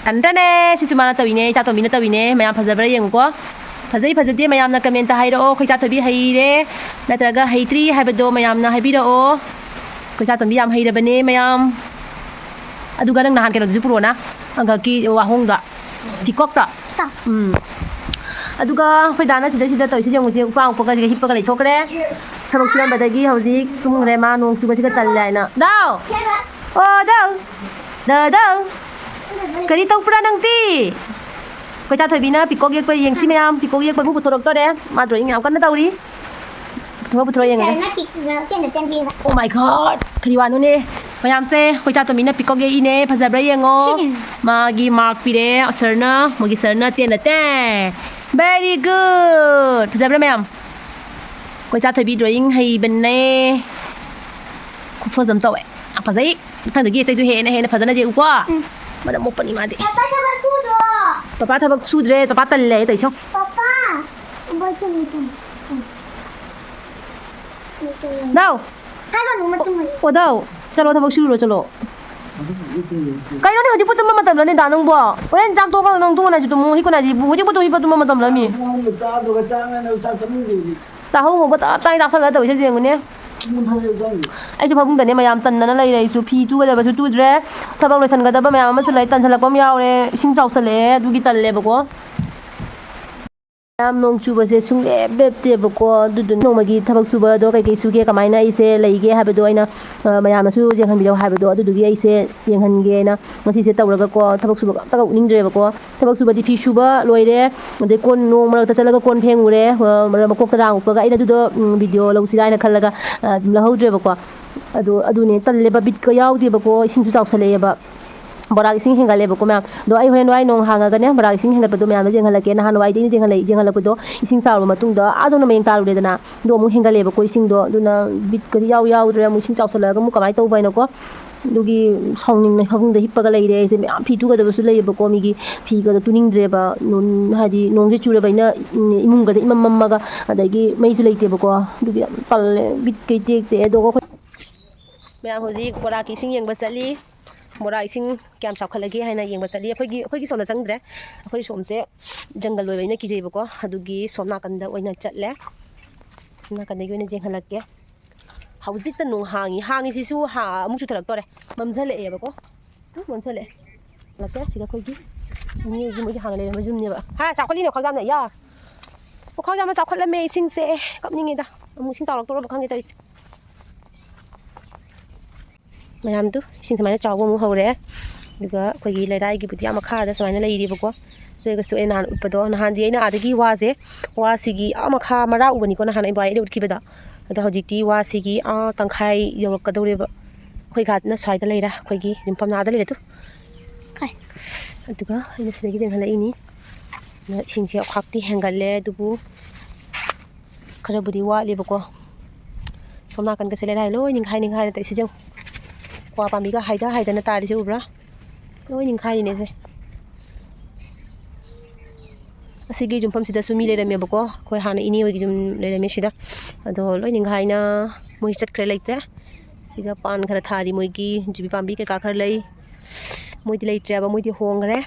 ꯇꯟꯇꯅꯦ! ꯁꯤꯁꯨ ꯃꯥꯅ ꯇꯧꯏꯅꯦ, ꯏꯆꯥꯇꯣꯝꯕꯤꯅ ꯇꯧꯏꯅꯦ꯫ ꯃꯌꯥꯝ ꯐꯖꯕ꯭ꯔꯥ ꯌꯦꯡꯉꯨꯀꯣ꯫ ꯐꯖꯩ ꯐꯖꯗꯦ ꯃꯌꯥꯝꯅ commentꯇ ꯍꯥꯏꯔꯛꯑꯣ꯫ ꯑꯩꯈꯣꯏ ꯏꯆꯥꯊꯣꯏꯕꯤ ꯍꯩꯔꯦ ꯅꯠꯇ꯭ꯔꯒ ꯍꯩꯇ꯭ꯔꯤ ꯍꯥꯏꯕꯗꯣ ꯃꯌꯥꯝꯅ ꯍꯥꯏꯕꯤꯔꯛꯑꯣ꯫ ꯑꯩꯈꯣꯏ ꯏꯆꯥꯇꯣꯝꯕꯤ ꯌꯥꯝ ꯍꯩꯔꯕꯅꯦ ꯃꯌꯥꯝ꯫ ꯑꯗꯨꯒ ꯅꯪ ꯅꯍꯥꯟ ꯀꯩꯅꯣꯗꯨꯁꯨ ꯄꯨꯔꯛꯑꯣꯅ, ꯍꯪꯒꯛꯀꯤ ꯋꯥꯍꯣꯡꯗꯣ, peacockꯇꯣ꯫ ꯇꯥ꯫ ꯎꯝ꯫ ꯑꯗꯨꯒ ꯑꯩꯈꯣꯏ ꯗꯥꯅ ꯁꯤꯗꯩꯁꯤꯗ ꯇꯧꯔꯤꯁꯤ ꯌꯦꯡꯉꯨꯁꯦ, ꯎꯄꯥ ꯎꯞꯄꯒ ꯁꯤꯗ ꯍꯤꯞꯄꯒ ꯂꯩꯊꯣꯛꯈ꯭ꯔꯦ꯫ ꯊꯕꯛ ꯁꯨꯔꯝꯕꯗꯒꯤ ꯍꯧꯖꯤꯛ ꯇꯨꯝꯈ꯭ꯔꯦ ꯃꯥ, ꯅꯣꯡ ꯆꯨꯕꯁꯤꯒ ꯇꯜꯂꯦ ꯍꯥꯏꯅ꯫ ꯗꯥꯎ! ꯑꯣ, ꯗꯥꯎ! ꯗꯥ, ꯗꯥꯎ! ꯀꯔꯤ ꯇꯧꯕ꯭ꯔꯥ ꯅꯪꯗꯤ? ꯑꯩꯈꯣꯏ ꯆꯥꯊꯣꯏꯕꯤꯅ peacock ꯌꯦꯛꯄ ꯌꯦꯡꯁꯤ ꯃꯌꯥꯝ, peacock ꯌꯦꯛꯄ ꯑꯃꯨꯛ ꯄꯨꯊꯣꯔꯛꯇꯣꯔꯦ꯫ ꯃꯥ drawing ꯌꯥꯝ ꯀꯟꯅ ꯇꯧꯔꯤ꯫ ꯄꯨꯊꯣꯔꯛꯑꯣ, ꯄꯨꯊꯣꯔꯛꯑꯣ ꯌꯦꯡꯉꯦ꯫ ꯁꯥꯔꯅ ꯀꯤꯛꯅ ꯀꯩꯅꯣ ꯆꯦꯟꯕꯤꯕ꯫ Oh my God! ꯀꯔꯤ ꯋꯥꯅꯣꯅꯦ? ꯃꯌꯥꯝꯁꯦ ꯑꯩꯈꯣꯏ ꯆꯥꯇꯣꯝꯕꯤꯅ ꯄꯤꯀꯞ ꯌꯦꯛꯏꯅꯦ꯫ ꯐꯖꯕ꯭ꯔꯥ ꯌꯦꯡꯉꯣ꯫ ꯁꯤꯅꯦ꯫ ꯃꯥꯒꯤ ꯃꯥꯔꯛ ꯄꯤꯔꯦ ꯁꯥꯔꯅ, ꯃꯣꯏꯒꯤ ꯁꯥꯔꯅ ꯇꯦꯟꯅ ꯇꯦ꯫ Very good! ꯐꯖꯕ꯭ꯔꯥ ꯃꯌꯥꯝ? ꯑꯩꯈꯣꯏ ꯆꯥꯊꯣꯏꯕꯤ drawing ꯍꯩꯕꯅꯦ꯫ ꯈꯨꯐꯖ ꯑꯃ ꯇꯧꯋꯦ꯫ ꯌꯥꯝ ꯐꯖꯩ꯫ ꯃꯊꯪꯗꯒꯤ ꯑꯇꯩꯁꯨ ꯍꯦꯟꯅ ꯍꯦꯟꯅ ꯐꯖꯅ ꯌꯦꯛꯎꯀꯣ꯫ ꯎꯝ꯫ ꯃꯔꯝ ꯃꯣꯛꯄꯅꯤ ꯃꯥꯗꯤ꯫ ꯄꯄꯥ ꯊꯕꯛ ꯁꯨꯗ꯭ꯔꯣ? ꯄꯄꯥ ꯊꯕꯛ ꯁꯨꯗ꯭ꯔꯦ꯫ ꯄꯄꯥ ꯇꯜꯂꯦ ꯇꯧꯏꯁꯦ꯫ ꯄꯄꯥ! ꯊꯕꯛ ꯁꯨꯗ꯭ꯔꯣ? ꯎꯝ꯫ ꯗꯥꯎ! ꯍꯥꯏꯒꯅꯨ, ꯃꯇꯨꯝ ꯑꯣꯏ꯫ ꯑꯣ, ꯗꯥꯎ! ꯆꯠꯂꯣ, ꯊꯕꯛ ꯁꯨꯔꯨꯔꯣ, ꯆꯠꯂꯣ꯫ ꯀꯩꯅꯣꯅꯦ, ꯍꯧꯖꯤꯛꯄꯨ ꯇꯨꯝꯕ ꯃꯇꯝꯂꯅꯦ, ꯗꯥ, ꯅꯪꯕꯣ? ꯍꯣꯔꯦꯟ ꯆꯥꯛ ꯇꯣꯛꯑꯒ ꯅꯪ ꯇꯨꯝꯃꯣ ꯍꯥꯏꯁꯨ ꯇꯨꯝꯃꯣ, ꯍꯤꯞꯀꯅꯨ ꯍꯥꯏꯁꯨ ꯍꯤꯞꯄꯣ, ꯇꯨꯝꯕ ꯃꯇꯝꯂꯃꯤ? ꯄꯨꯡ ꯑꯍꯨꯝꯗ ꯆꯥꯗ꯭ꯔꯒ ꯆꯥꯛ ꯉꯟꯅ ꯆꯥꯛ ꯆꯥꯅꯤꯡꯗꯦ ꯍꯧꯖꯤꯛ꯫ ꯆꯥꯍꯧ ꯉꯧꯕ ꯇꯞ ꯇꯥꯏ ꯆꯥꯁꯜꯂꯒ ꯇꯧꯔꯤꯁꯦ ꯌꯦꯡꯉꯨꯅꯦ꯫ ꯄꯨꯡ ꯇꯔꯦꯠ ꯆꯪꯉꯤ꯫ ꯑꯩꯁꯨ ꯐꯃꯨꯡꯗꯅꯦ ꯃꯌꯥꯝ ꯇꯟꯗꯅ ꯂꯩꯔꯦ, ꯑꯩꯁꯨ ꯐꯤ ꯇꯨꯒꯗꯕꯁꯨ ꯇꯨꯗ꯭ꯔꯦ, ꯊꯕꯛ ꯂꯣꯏꯁꯤꯟꯒꯗꯕ ꯃꯌꯥꯝ ꯑꯃꯁꯨ ꯂꯩ, ꯇꯟꯁꯜꯂꯛꯄ ꯑꯃ ꯌꯥꯎꯔꯦ, ꯏꯁꯤꯡ ꯆꯥꯎꯁꯜꯂꯛꯑꯦ, ꯑꯗꯨꯒꯤ ꯇꯜꯂꯦꯕꯀꯣ꯫ ꯌꯥꯝ ꯅꯣꯡ ꯆꯨꯕꯁꯦ ꯁꯨꯡꯂꯦꯞ ꯂꯦꯞꯇꯦꯕꯀꯣ꯫ ꯑꯗꯨꯗꯨꯅ ꯅꯣꯡꯃꯒꯤ ꯊꯕꯛ ꯁꯨꯕꯗꯣ ꯀꯩꯀꯩ ꯁꯨꯒꯦ, ꯀꯃꯥꯏꯅ ꯑꯩꯁꯦ ꯂꯩꯒꯦ ꯍꯥꯏꯕꯗꯣ ꯑꯩꯅ, ꯑ, ꯃꯌꯥꯝꯅꯁꯨ ꯌꯦꯡꯍꯟꯕꯤꯔꯛꯑꯣ ꯍꯥꯏꯕꯗꯣ, ꯑꯗꯨꯗꯨꯒꯤ ꯑꯩꯁꯦ ꯌꯦꯡꯍꯟꯒꯦꯅ ꯉꯁꯤꯁꯦ ꯇꯧꯔꯒꯀꯣ, ꯊꯕꯛ ꯁꯨꯕꯒ ꯑꯝꯇꯒ ꯎꯠꯅꯤꯡꯗ꯭ꯔꯦꯕꯀꯣ꯫ ꯊꯕꯛ ꯁꯨꯕꯗꯤ ꯐꯤ ꯁꯨꯕ ꯂꯣꯏꯔꯦ, ꯑꯗꯩ ꯀꯣꯟ ꯅꯣꯡ ꯃꯔꯛꯇ ꯆꯠꯂꯒ ꯀꯣꯟ ꯐꯦꯡꯉꯨꯔꯦ, ꯑ, ꯃꯔꯛ ꯃꯀꯣꯛꯇ ꯔꯥꯡ ꯎꯞꯄꯒ꯫ ꯑꯩꯅ ꯑꯗꯨꯗꯣ, ꯎꯝ, ꯚꯤꯗꯤꯑꯣ ꯂꯧꯁꯤꯔꯥ ꯍꯥꯏꯅ ꯈꯜꯂꯒ, ꯑ, ꯑꯗꯨꯝ ꯂꯧꯍꯧꯗ꯭ꯔꯦꯕꯀꯣ꯫ ꯑꯗꯣ ꯑꯗꯨꯅꯦ ꯇꯜꯂꯦꯕ, ꯕꯤꯠꯀ ꯌꯥꯎꯗꯦꯕꯀꯣ, ꯏꯁꯤꯡꯁꯨ ꯆꯥꯎꯁꯜꯂꯛꯑꯦꯕ꯫ ꯕꯣꯔꯥ ꯏꯁꯤꯡ ꯍꯦꯟꯒꯠꯂꯦꯕꯀꯣ ꯃꯌꯥꯝ꯫ ꯑꯗꯣ ꯑꯩ ꯍꯣꯔꯦꯟ ꯋꯥꯏ ꯅꯣꯡ ꯍꯥꯡꯉꯒꯅꯦ, ꯕꯣꯔꯥ ꯏꯁꯤꯡ ꯍꯦꯟꯒꯠꯄꯗꯣ ꯃꯌꯥꯝꯗ ꯌꯦꯡꯍꯜꯂꯛꯀꯦ꯫ ꯅꯍꯥꯟꯋꯥꯏꯗꯤ ꯑꯩꯅ ꯌꯦꯡꯍꯜꯂꯛ-, ꯌꯦꯡꯍꯜꯂꯛꯄꯗꯣ ꯏꯁꯤꯡ ꯆꯥꯎꯔꯕ ꯃꯇꯨꯡꯗ ꯑꯥ ꯌꯧꯅ ꯃꯌꯦꯡ ꯇꯥꯔꯨꯔꯦꯗꯅ꯫ ꯑꯗꯣ ꯑꯃꯨꯛ ꯍꯦꯟꯒꯠꯂꯦꯕꯀꯣ ꯏꯁꯤꯡꯗꯣ꯫ ꯑꯗꯨꯅ ꯕꯤꯠꯀꯗꯤ ꯌꯥꯎ ꯌꯥꯎꯗ꯭ꯔꯦ꯫ ꯑꯃꯨꯛ ꯏꯁꯤꯡ ꯆꯥꯎꯁꯜꯂꯛꯑꯒ ꯑꯃꯨꯛ ꯀꯃꯥꯏꯅ ꯇꯧꯕ ꯍꯥꯏꯅꯣꯀꯣ? ꯑꯗꯨꯒꯤ ꯁꯥꯎꯅꯤꯡꯅ ꯐꯃꯨꯡꯗ ꯍꯤꯞꯄꯒ ꯂꯩꯔꯦ ꯑꯩꯁꯦ꯫ ꯃꯌꯥꯝ ꯐꯤ ꯇꯨꯒꯗꯕꯁꯨ ꯂꯩꯌꯦꯕꯀꯣ ꯃꯤꯒꯤ꯫ ꯐꯤꯒꯗꯣ ꯇꯨꯅꯤꯡꯗ꯭ꯔꯦꯕ꯫ ꯅꯣꯟ-, ꯍꯥꯏꯗꯤ ꯅꯣꯡꯁꯦ ꯆꯨꯔꯕꯅꯤꯅ, ꯎꯝ, ꯏꯃꯨꯡꯒꯁꯦ ꯏꯃꯝ ꯃꯝꯃꯒ, ꯑꯗꯒꯤ ꯃꯩꯁꯨ ꯂꯩꯇꯦꯕꯀꯣ꯫ ꯑꯗꯨꯒꯤ ꯌꯥꯝ ꯇꯜꯂꯦ꯫ ꯕꯤꯠꯀ ꯏꯇꯦꯛ ꯇꯦꯛꯑꯦ꯫ ꯑꯗꯨꯒ ꯑꯩꯈꯣꯏ ꯃꯌꯥꯝ ꯍꯧꯖꯤꯛ ꯕꯣꯔꯥꯒꯤ ꯏꯁꯤꯡ ꯌꯦꯡꯕ ꯆꯠꯂꯤ꯫ ꯕꯣꯔꯥ ꯏꯁꯤꯡ ꯀꯌꯥꯝ ꯆꯥꯎꯈꯠꯂꯒꯦ ꯍꯥꯏꯅ ꯌꯦꯡꯕ ꯆꯠꯂꯤ꯫ ꯑꯩꯈꯣꯏꯒꯤ, ꯑꯩꯈꯣꯏꯒꯤ ꯁꯣꯝꯗ ꯆꯪꯗ꯭ꯔꯦ꯫ ꯑꯩꯈꯣꯏ ꯁꯣꯝꯁꯦ ꯖꯪꯒꯜ ꯑꯣꯏꯕꯅꯤꯅ ꯀꯤꯖꯩꯕꯀꯣ꯫ ꯑꯗꯨꯒꯤ ꯁꯣꯝ ꯅꯥꯀꯟꯗ ꯑꯣꯏꯅ ꯆꯠꯂꯦ꯫ ꯁꯣꯝ ꯅꯥꯀꯟꯗꯒꯤ ꯑꯣꯏꯅ ꯌꯦꯡꯍꯜꯂꯛꯀꯦ꯫ ꯍꯧꯖꯤꯛꯇ ꯅꯣꯡ ꯍꯥꯡꯉꯤ꯫ ꯍꯥꯡꯉꯤꯁꯤꯁꯨ ꯍꯥ-, ꯑꯃꯨꯛ ꯆꯨꯊꯔꯛꯇꯣꯔꯦ꯫ ꯃꯝꯁꯤꯜꯂꯛꯑꯦꯕꯀꯣ꯫ ꯎꯝ, ꯃꯝꯁꯤꯜꯂꯛꯑꯦ꯫ ꯂꯥꯛꯀꯦ, ꯁꯤꯗ ꯑꯩꯈꯣꯏꯒꯤ ꯏꯅꯦꯒꯤ ꯃꯣꯏꯒꯤ ꯍꯥꯟꯅ ꯂꯩꯔꯝꯕ ꯌꯨꯝꯅꯦꯕ꯫ ꯍꯥ, ꯆꯥꯎꯈꯠꯂꯤꯅꯦ ꯋꯥꯈꯜꯖꯥꯝꯅ꯫ ꯌꯥ! ꯋꯥꯈꯜꯖꯥꯝꯅ ꯆꯥꯎꯈꯠꯂꯝꯃꯦ ꯏꯁꯤꯡꯁꯦ꯫ ꯀꯞꯅꯤꯡꯉꯤꯗ꯫ ꯑꯃꯨꯛ ꯏꯁꯤꯡ ꯆꯥꯎꯔꯛꯇꯣꯔꯕ ꯈꯪꯗꯦ ꯇꯧꯔꯤꯁꯦ꯫ ꯃꯌꯥꯝꯗꯨ ꯏꯁꯤꯡ ꯁꯨꯃꯥꯏꯅ ꯆꯥꯎꯕ ꯑꯃꯨꯛ ꯍꯧꯔꯦ꯫ ꯑꯗꯨꯒ ꯑꯩꯈꯣꯏꯒꯤ ꯂꯩꯔꯥꯏꯒꯤꯕꯨꯗꯤ ꯌꯥꯝ ꯃꯈꯥꯗ ꯁꯨꯃꯥꯏꯅ ꯂꯩꯔꯤꯕꯀꯣ꯫ ꯑꯗꯨ ꯑꯣꯏꯔꯒꯁꯨ ꯑꯩ ꯅꯍꯥꯟ ꯎꯠꯄꯗꯣ, ꯅꯍꯥꯟꯗꯤ ꯑꯩꯅ ꯑꯥꯗꯒꯤ ꯋꯥꯁꯦ, ꯋꯥꯁꯤꯒꯤ ꯑꯥ ꯃꯈꯥ ꯃꯔꯥ ꯎꯕꯅꯤꯀꯣ, ꯅꯍꯥꯟ ꯑꯩ ꯚꯥꯏ ꯑꯩꯅ ꯎꯠꯈꯤꯕꯗ꯫ ꯑꯗꯣ ꯍꯧꯖꯤꯛꯇꯤ ꯋꯥꯁꯤꯒꯤ ꯑꯥ ꯇꯪꯈꯥꯏ ꯌꯧꯔꯛꯀꯗꯧꯔꯦꯕ꯫ ꯑꯩꯈꯣꯏ ꯒꯥꯠꯅ ꯁ꯭ꯋꯥꯏꯗ ꯂꯩꯔꯦ, ꯑꯩꯈꯣꯏꯒꯤ ꯌꯨꯝꯐꯝ ꯅꯥꯗ ꯂꯩꯔꯦ ꯇꯨ꯫ ꯑꯗꯨꯒ ꯑꯩꯅ ꯁꯤꯗꯒꯤ ꯆꯦꯟꯈꯠꯂꯛꯏꯅꯤ꯫ ꯑꯗꯣ ꯏꯁꯤꯡꯁꯦ ꯈꯥꯛꯇꯤ ꯍꯦꯟꯒꯠꯂꯦ, ꯑꯗꯨꯕꯨ ꯈꯔꯕꯨꯗꯤ ꯋꯥꯠꯂꯤꯕꯀꯣ꯫ ꯁꯣꯝ ꯅꯥꯀꯟꯒꯁꯦ ꯂꯩꯔꯥꯏ ꯂꯣꯏ ꯅꯤꯡꯈꯥꯏ ꯅꯤꯡꯈꯥꯏꯅ ꯇꯧꯏꯁꯦ ꯌꯦꯡꯉꯨ꯫ ꯀ꯭ꯋꯥ ꯄꯥꯝꯕꯤꯒ ꯍꯥꯏꯗ ꯍꯥꯏꯗꯅ ꯇꯥꯔꯤꯁꯦ ꯎꯕ꯭ꯔꯥ? ꯂꯣꯏ ꯅꯤꯡꯈꯥꯏꯔꯤꯅꯦꯁꯦ꯫ ꯑꯁꯤꯒꯤ ꯌꯨꯝꯐꯝꯁꯤꯗꯁꯨ ꯃꯤ ꯂꯩꯔꯝꯃꯦꯕꯀꯣ, ꯑꯩꯈꯣꯏ ꯍꯥꯟꯅ ꯏꯅꯦ ꯍꯣꯏꯒꯤ ꯌꯨꯝ ꯂꯩꯔꯝꯃꯦ ꯁꯤꯗ꯫ ꯑꯗꯣ ꯂꯣꯏ ꯅꯤꯡꯈꯥꯏꯅ ꯃꯣꯏ ꯆꯠꯈ꯭ꯔꯦ, ꯂꯩꯇ꯭ꯔꯦ꯫ ꯁꯤꯒ ꯄꯥꯟ ꯈꯔ ꯊꯥꯔꯤ ꯃꯣꯏꯒꯤ, ꯌꯨꯕꯤ ꯄꯥꯝꯕꯤ ꯀꯩꯀꯥ ꯈꯔ ꯂꯩ꯫ ꯃꯣꯏꯗꯤ ꯂꯩꯇ꯭ꯔꯦꯕ, ꯃꯣꯏꯗꯤ ꯍꯣꯡꯈ꯭ꯔꯦ꯫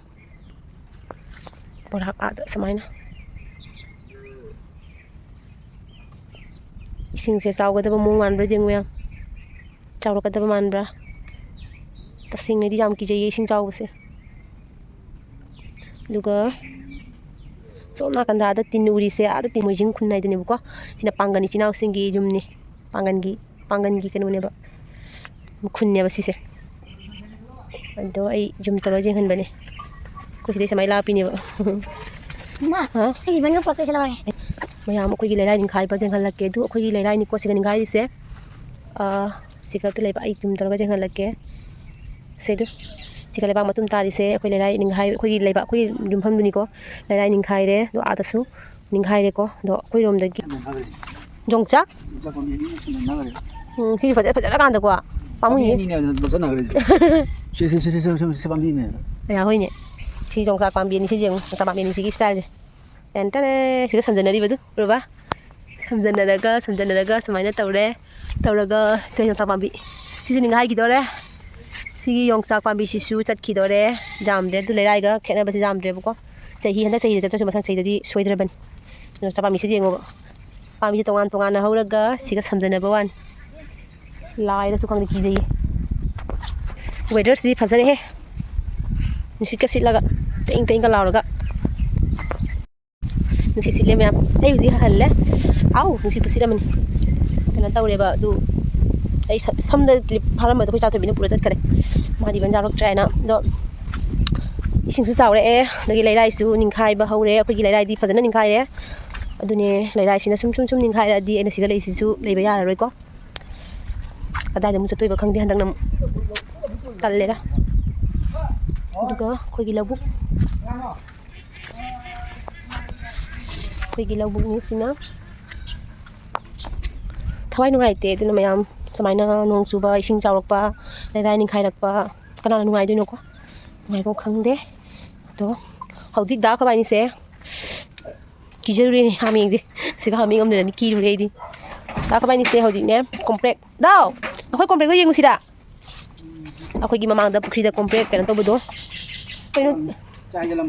ꯕꯣꯔꯥꯛ ꯑꯥꯗ ꯁꯨꯃꯥꯏꯅ꯫ ꯏꯁꯤꯡꯁꯦ ꯆꯥꯎꯒꯗꯕ ꯃꯑꯣꯡ ꯃꯥꯟꯕ꯭ꯔꯥ ꯌꯦꯡꯉꯨ ꯌꯥꯝ꯫ ꯆꯥꯎꯔꯛꯀꯗꯕ ꯃꯥꯟꯕ꯭ꯔꯥ? ꯇꯁꯦꯡꯅꯗꯤ ꯌꯥꯝ ꯀꯤꯖꯩꯌꯦ ꯏꯁꯤꯡ ꯆꯥꯎꯕꯁꯦ꯫ ꯑꯗꯨꯒ ꯁꯣꯝ ꯅꯥꯀꯟꯗ ꯑꯥꯗ ꯇꯤꯟ ꯎꯔꯤꯁꯦ, ꯑꯥꯗ ꯇꯤꯟ ꯃꯣꯏꯖꯤꯡ ꯈꯨꯟ ꯍꯥꯏꯗꯨꯅꯦꯕꯀꯣ꯫ ꯁꯤꯅ ꯄꯥꯡꯒꯟ ꯏꯆꯤꯟ ꯏꯅꯥꯎꯁꯤꯡꯒꯤ ꯌꯨꯝꯅꯤ꯫ ꯄꯥꯡꯒꯟꯒꯤ, ꯄꯥꯡꯒꯟꯒꯤ ꯀꯩꯅꯣꯅꯦꯕ, ꯈꯨꯟꯅꯦꯕ ꯁꯤꯁꯦ꯫ ꯑꯗꯣ ꯑꯩ ꯖꯨꯝ ꯇꯧꯔꯒ ꯌꯦꯡꯍꯟꯕꯅꯦ꯫ ꯑꯩꯈꯣꯏ ꯁꯤꯗꯩ ꯁꯨꯃꯥꯏꯅ ꯂꯥꯞꯄꯤꯅꯦꯕ꯫ ꯏꯃꯥ, ꯍꯥ? ꯑꯩ ꯔꯤꯕꯟꯒ ꯄꯣꯠꯆꯩꯁꯦ ꯂꯧꯔꯒꯦ꯫ ꯃꯌꯥꯝ ꯑꯩꯈꯣꯏꯒꯤ ꯂꯩꯔꯥꯏ ꯅꯤꯡꯈꯥꯏꯕ ꯌꯦꯡꯍꯜꯂꯛꯀꯦ꯫ ꯑꯗꯨ ꯑꯩꯈꯣꯏꯒꯤ ꯂꯩꯔꯥꯏꯅꯤꯀꯣ ꯁꯤꯗ ꯅꯤꯡꯈꯥꯏꯔꯤꯁꯦ꯫ ꯑꯥ, ꯁꯤꯒ ꯑꯗꯨ ꯂꯩꯕ ꯑꯩ ꯖꯨꯝ ꯇꯧꯔꯒ ꯌꯦꯡꯍꯜꯂꯛꯀꯦ꯫ ꯁꯦ ꯑꯗꯨ, ꯁꯤꯒ ꯂꯩꯕꯥꯛ ꯃꯇꯨꯝ ꯇꯥꯔꯤꯁꯦ ꯑꯩꯈꯣꯏ ꯂꯩꯔꯥꯏ ꯅꯤꯡꯈꯥꯏ-, ꯑꯩꯈꯣꯏꯒꯤ ꯂꯩꯕꯥꯛ, ꯑꯩꯈꯣꯏꯒꯤ ꯌꯨꯝꯐꯝꯗꯨꯅꯤꯀꯣ꯫ ꯂꯩꯔꯥꯏ ꯅꯤꯡꯈꯥꯏꯔꯦ꯫ ꯑꯗꯣ ꯑꯥꯗꯁꯨ ꯅꯤꯡꯈꯥꯏꯔꯦꯀꯣ꯫ ꯑꯗꯣ ꯑꯩꯈꯣꯏꯔꯣꯝꯗꯒꯤ ꯌꯣꯡꯆꯥꯛ? ꯎꯝ, ꯁꯤꯁꯨ ꯐꯖ-, ꯐꯖꯔꯀꯥꯟꯗꯀꯣ꯫ ꯄꯥꯝꯃꯨꯏꯌꯦ꯫ ꯁꯤ, ꯁꯤ, ꯁꯤ, ꯁꯤ, ꯁꯤ, ꯁꯤ, ꯁꯤ ꯄꯥꯝꯕꯤꯅꯦ꯫ ꯑꯌꯥ, ꯍꯣꯏꯅꯦ꯫ ꯁꯤ ꯌꯣꯡꯆꯥꯛ ꯄꯥꯝꯕꯤ ꯑꯅꯤ, ꯁꯤ ꯌꯦꯡꯉꯨ, ꯌꯣꯡꯆꯥꯛ ꯄꯥꯝꯕꯤ ꯑꯅꯤ, ꯁꯤꯒꯤ styleꯁꯦ꯫ ꯇꯦꯟ ꯇꯦꯔꯦ! ꯁꯤꯒ ꯁꯝꯖꯟꯅꯔꯤꯕꯗꯨ ꯎꯔꯕ? ꯁꯝꯖꯟꯅꯔꯒ, ꯁꯝꯖꯟꯅꯔꯒ ꯁꯨꯃꯥꯏꯅ ꯇꯧꯔꯦ꯫ ꯇꯧꯔꯒ ꯁꯦ ꯌꯣꯡꯆꯥꯛ ꯄꯥꯝꯕꯤ꯫ ꯁꯤꯁꯨ ꯅꯤꯡꯈꯥꯏꯈꯤꯗꯣꯔꯦ꯫ ꯁꯤꯒꯤ ꯌꯣꯡꯆꯥꯛ ꯄꯥꯝꯕꯤꯁꯤꯁꯨ ꯆꯠꯈꯤꯗꯣꯔꯦ꯫ ꯌꯥꯝꯗ꯭ꯔꯦ꯫ ꯑꯗꯨ ꯂꯩꯔꯥꯏꯒ ꯈꯦꯠꯅꯕꯁꯦ ꯌꯥꯝꯗ꯭ꯔꯦꯕꯀꯣ꯫ ꯆꯍꯤ, ꯍꯟꯗꯛ ꯆꯍꯤꯗ ꯆꯠꯇ꯭ꯔꯁꯨ ꯃꯊꯪ ꯆꯍꯤꯗꯗꯤ ꯁꯣꯏꯗ꯭ꯔꯕꯅꯤ꯫ ꯌꯣꯡꯆꯥꯛ ꯄꯥꯝꯕꯤꯁꯤꯗ ꯌꯦꯡꯉꯣꯕ꯫ ꯄꯥꯝꯕꯤꯁꯦ ꯇꯣꯉꯥꯟ ꯇꯣꯉꯥꯟꯅ ꯍꯧꯔꯒ ꯁꯤꯒ ꯁꯝꯖꯟꯅꯕ ꯋꯥꯅꯤ꯫ ꯂꯥꯏꯗꯁꯨ ꯈꯪꯗꯦ ꯀꯤꯖꯩꯌꯦ꯫ Weatherꯁꯤꯗꯤ ꯐꯖꯔꯦꯍꯦ꯫ ꯅꯨꯡꯁꯤꯠꯀ ꯁꯤꯠꯂꯒ ꯇꯦꯡ ꯇꯦꯡꯒ ꯂꯥꯎꯔꯒ꯫ ꯅꯨꯡꯁꯤꯠ ꯁꯤꯠꯂꯦ ꯃꯌꯥꯝ꯫ ꯑꯩ ꯍꯧꯖꯤꯛ ꯍꯜꯂꯦ꯫ ꯑꯥꯎ, ꯅꯨꯡꯁꯤꯠ ꯈꯨꯁꯤꯠ ꯑꯃꯅꯤ꯫ ꯀꯩꯅꯣ ꯇꯧꯔꯦꯕ, ꯑꯗꯨ ꯑꯩ ꯁ-, ꯁꯝꯗ clip ꯐꯥꯔꯝꯕꯗꯣ ꯑꯩꯈꯣꯏ ꯆꯥꯊꯣꯏꯕꯤꯅ ꯄꯨꯔ ꯆꯠꯈ꯭ꯔꯦ꯫ ꯃꯥꯗꯤ ꯏꯕꯟ ꯌꯥꯎꯔꯛꯇ꯭ꯔꯦ ꯍꯥꯏꯅ꯫ ꯑꯗꯣ ꯏꯁꯤꯡꯁꯨ ꯆꯥꯎꯔꯛꯑꯦ, ꯑꯗꯒꯤ ꯂꯩꯔꯥꯏꯁꯨ ꯅꯤꯡꯈꯥꯏꯕ ꯍꯧꯔꯦ꯫ ꯑꯩꯈꯣꯏꯒꯤ ꯂꯩꯔꯥꯏꯗꯤ ꯐꯖꯅ ꯅꯤꯡꯈꯥꯏꯔꯦ꯫ ꯑꯗꯨꯅꯦ, ꯂꯩꯔꯥꯏꯁꯤꯅ ꯁꯨꯝ ꯁꯨꯝ ꯁꯨꯝ ꯅꯤꯡꯈꯥꯏꯔꯛꯑꯗꯤ ꯑꯩꯅ ꯁꯤꯒ ꯂꯩꯁꯤꯁꯨ ꯂꯩꯕ ꯌꯥꯔꯔꯣꯏꯀꯣ꯫ ꯀꯗꯥꯏꯗ ꯑꯃꯨꯛ ꯆꯠꯇꯣꯏꯕ ꯈꯪꯗꯦ ꯍꯟꯗꯛꯅ ꯑꯃꯨꯛ꯫ ꯇꯜꯂꯦꯗ꯫ ꯑꯗꯨꯒ ꯑꯩꯈꯣꯏꯒꯤ ꯂꯧꯕꯨꯛ, ꯑꯩꯈꯣꯏꯒꯤ ꯂꯧꯕꯨꯛꯅꯤ ꯁꯤꯅ꯫ ꯊꯋꯥꯏ ꯅꯨꯡꯉꯥꯏꯇꯦ꯫ ꯑꯗꯨꯅ ꯃꯌꯥꯝ ꯁꯨꯃꯥꯏꯅ ꯅꯣꯡ ꯆꯨꯕ, ꯏꯁꯤꯡ ꯆꯥꯎꯔꯛꯄ, ꯂꯩꯔꯥꯏ ꯅꯤꯡꯈꯥꯏꯔꯛꯄ ꯀꯅꯥꯅ ꯅꯨꯡꯉꯥꯏꯗꯣꯏꯅꯣꯀꯣ? ꯅꯨꯡꯉꯥꯏꯐꯝ ꯈꯪꯗꯦ꯫ ꯑꯗꯣ ꯍꯧꯖꯤꯛ ꯗꯥ ꯈꯣꯏꯕꯥꯅꯤꯁꯦ ꯀꯤꯖꯔꯨꯔꯦꯅꯦ ꯍꯥꯃꯦꯡꯁꯦ꯫ ꯁꯤꯒ ꯍꯥꯃꯦꯡ ꯑꯃ ꯂꯩꯔꯝꯃꯤ, ꯀꯤꯔꯨꯔꯦ ꯑꯩꯗꯤ꯫ ꯗꯥ ꯈꯣꯏꯕꯥꯅꯤꯁꯦ ꯍꯧꯖꯤꯛꯅꯦ ꯀꯣꯝꯄ꯭ꯔꯦꯛ꯫ ꯗꯥꯎ! ꯑꯩꯈꯣꯏ ꯀꯣꯝꯄ꯭ꯔꯦꯛꯇꯣ ꯌꯦꯡꯉꯨꯁꯤꯔꯥ? ꯑꯩꯈꯣꯏꯒꯤ ꯃꯃꯥꯡꯗ ꯄꯨꯈ꯭ꯔꯤꯗ ꯀꯣꯝꯄ꯭ꯔꯦꯛ ꯀꯩꯅꯣ ꯇꯧꯕꯗꯣ꯫ ꯀꯩꯅꯣ? ꯆꯥꯏꯖꯂꯝ꯫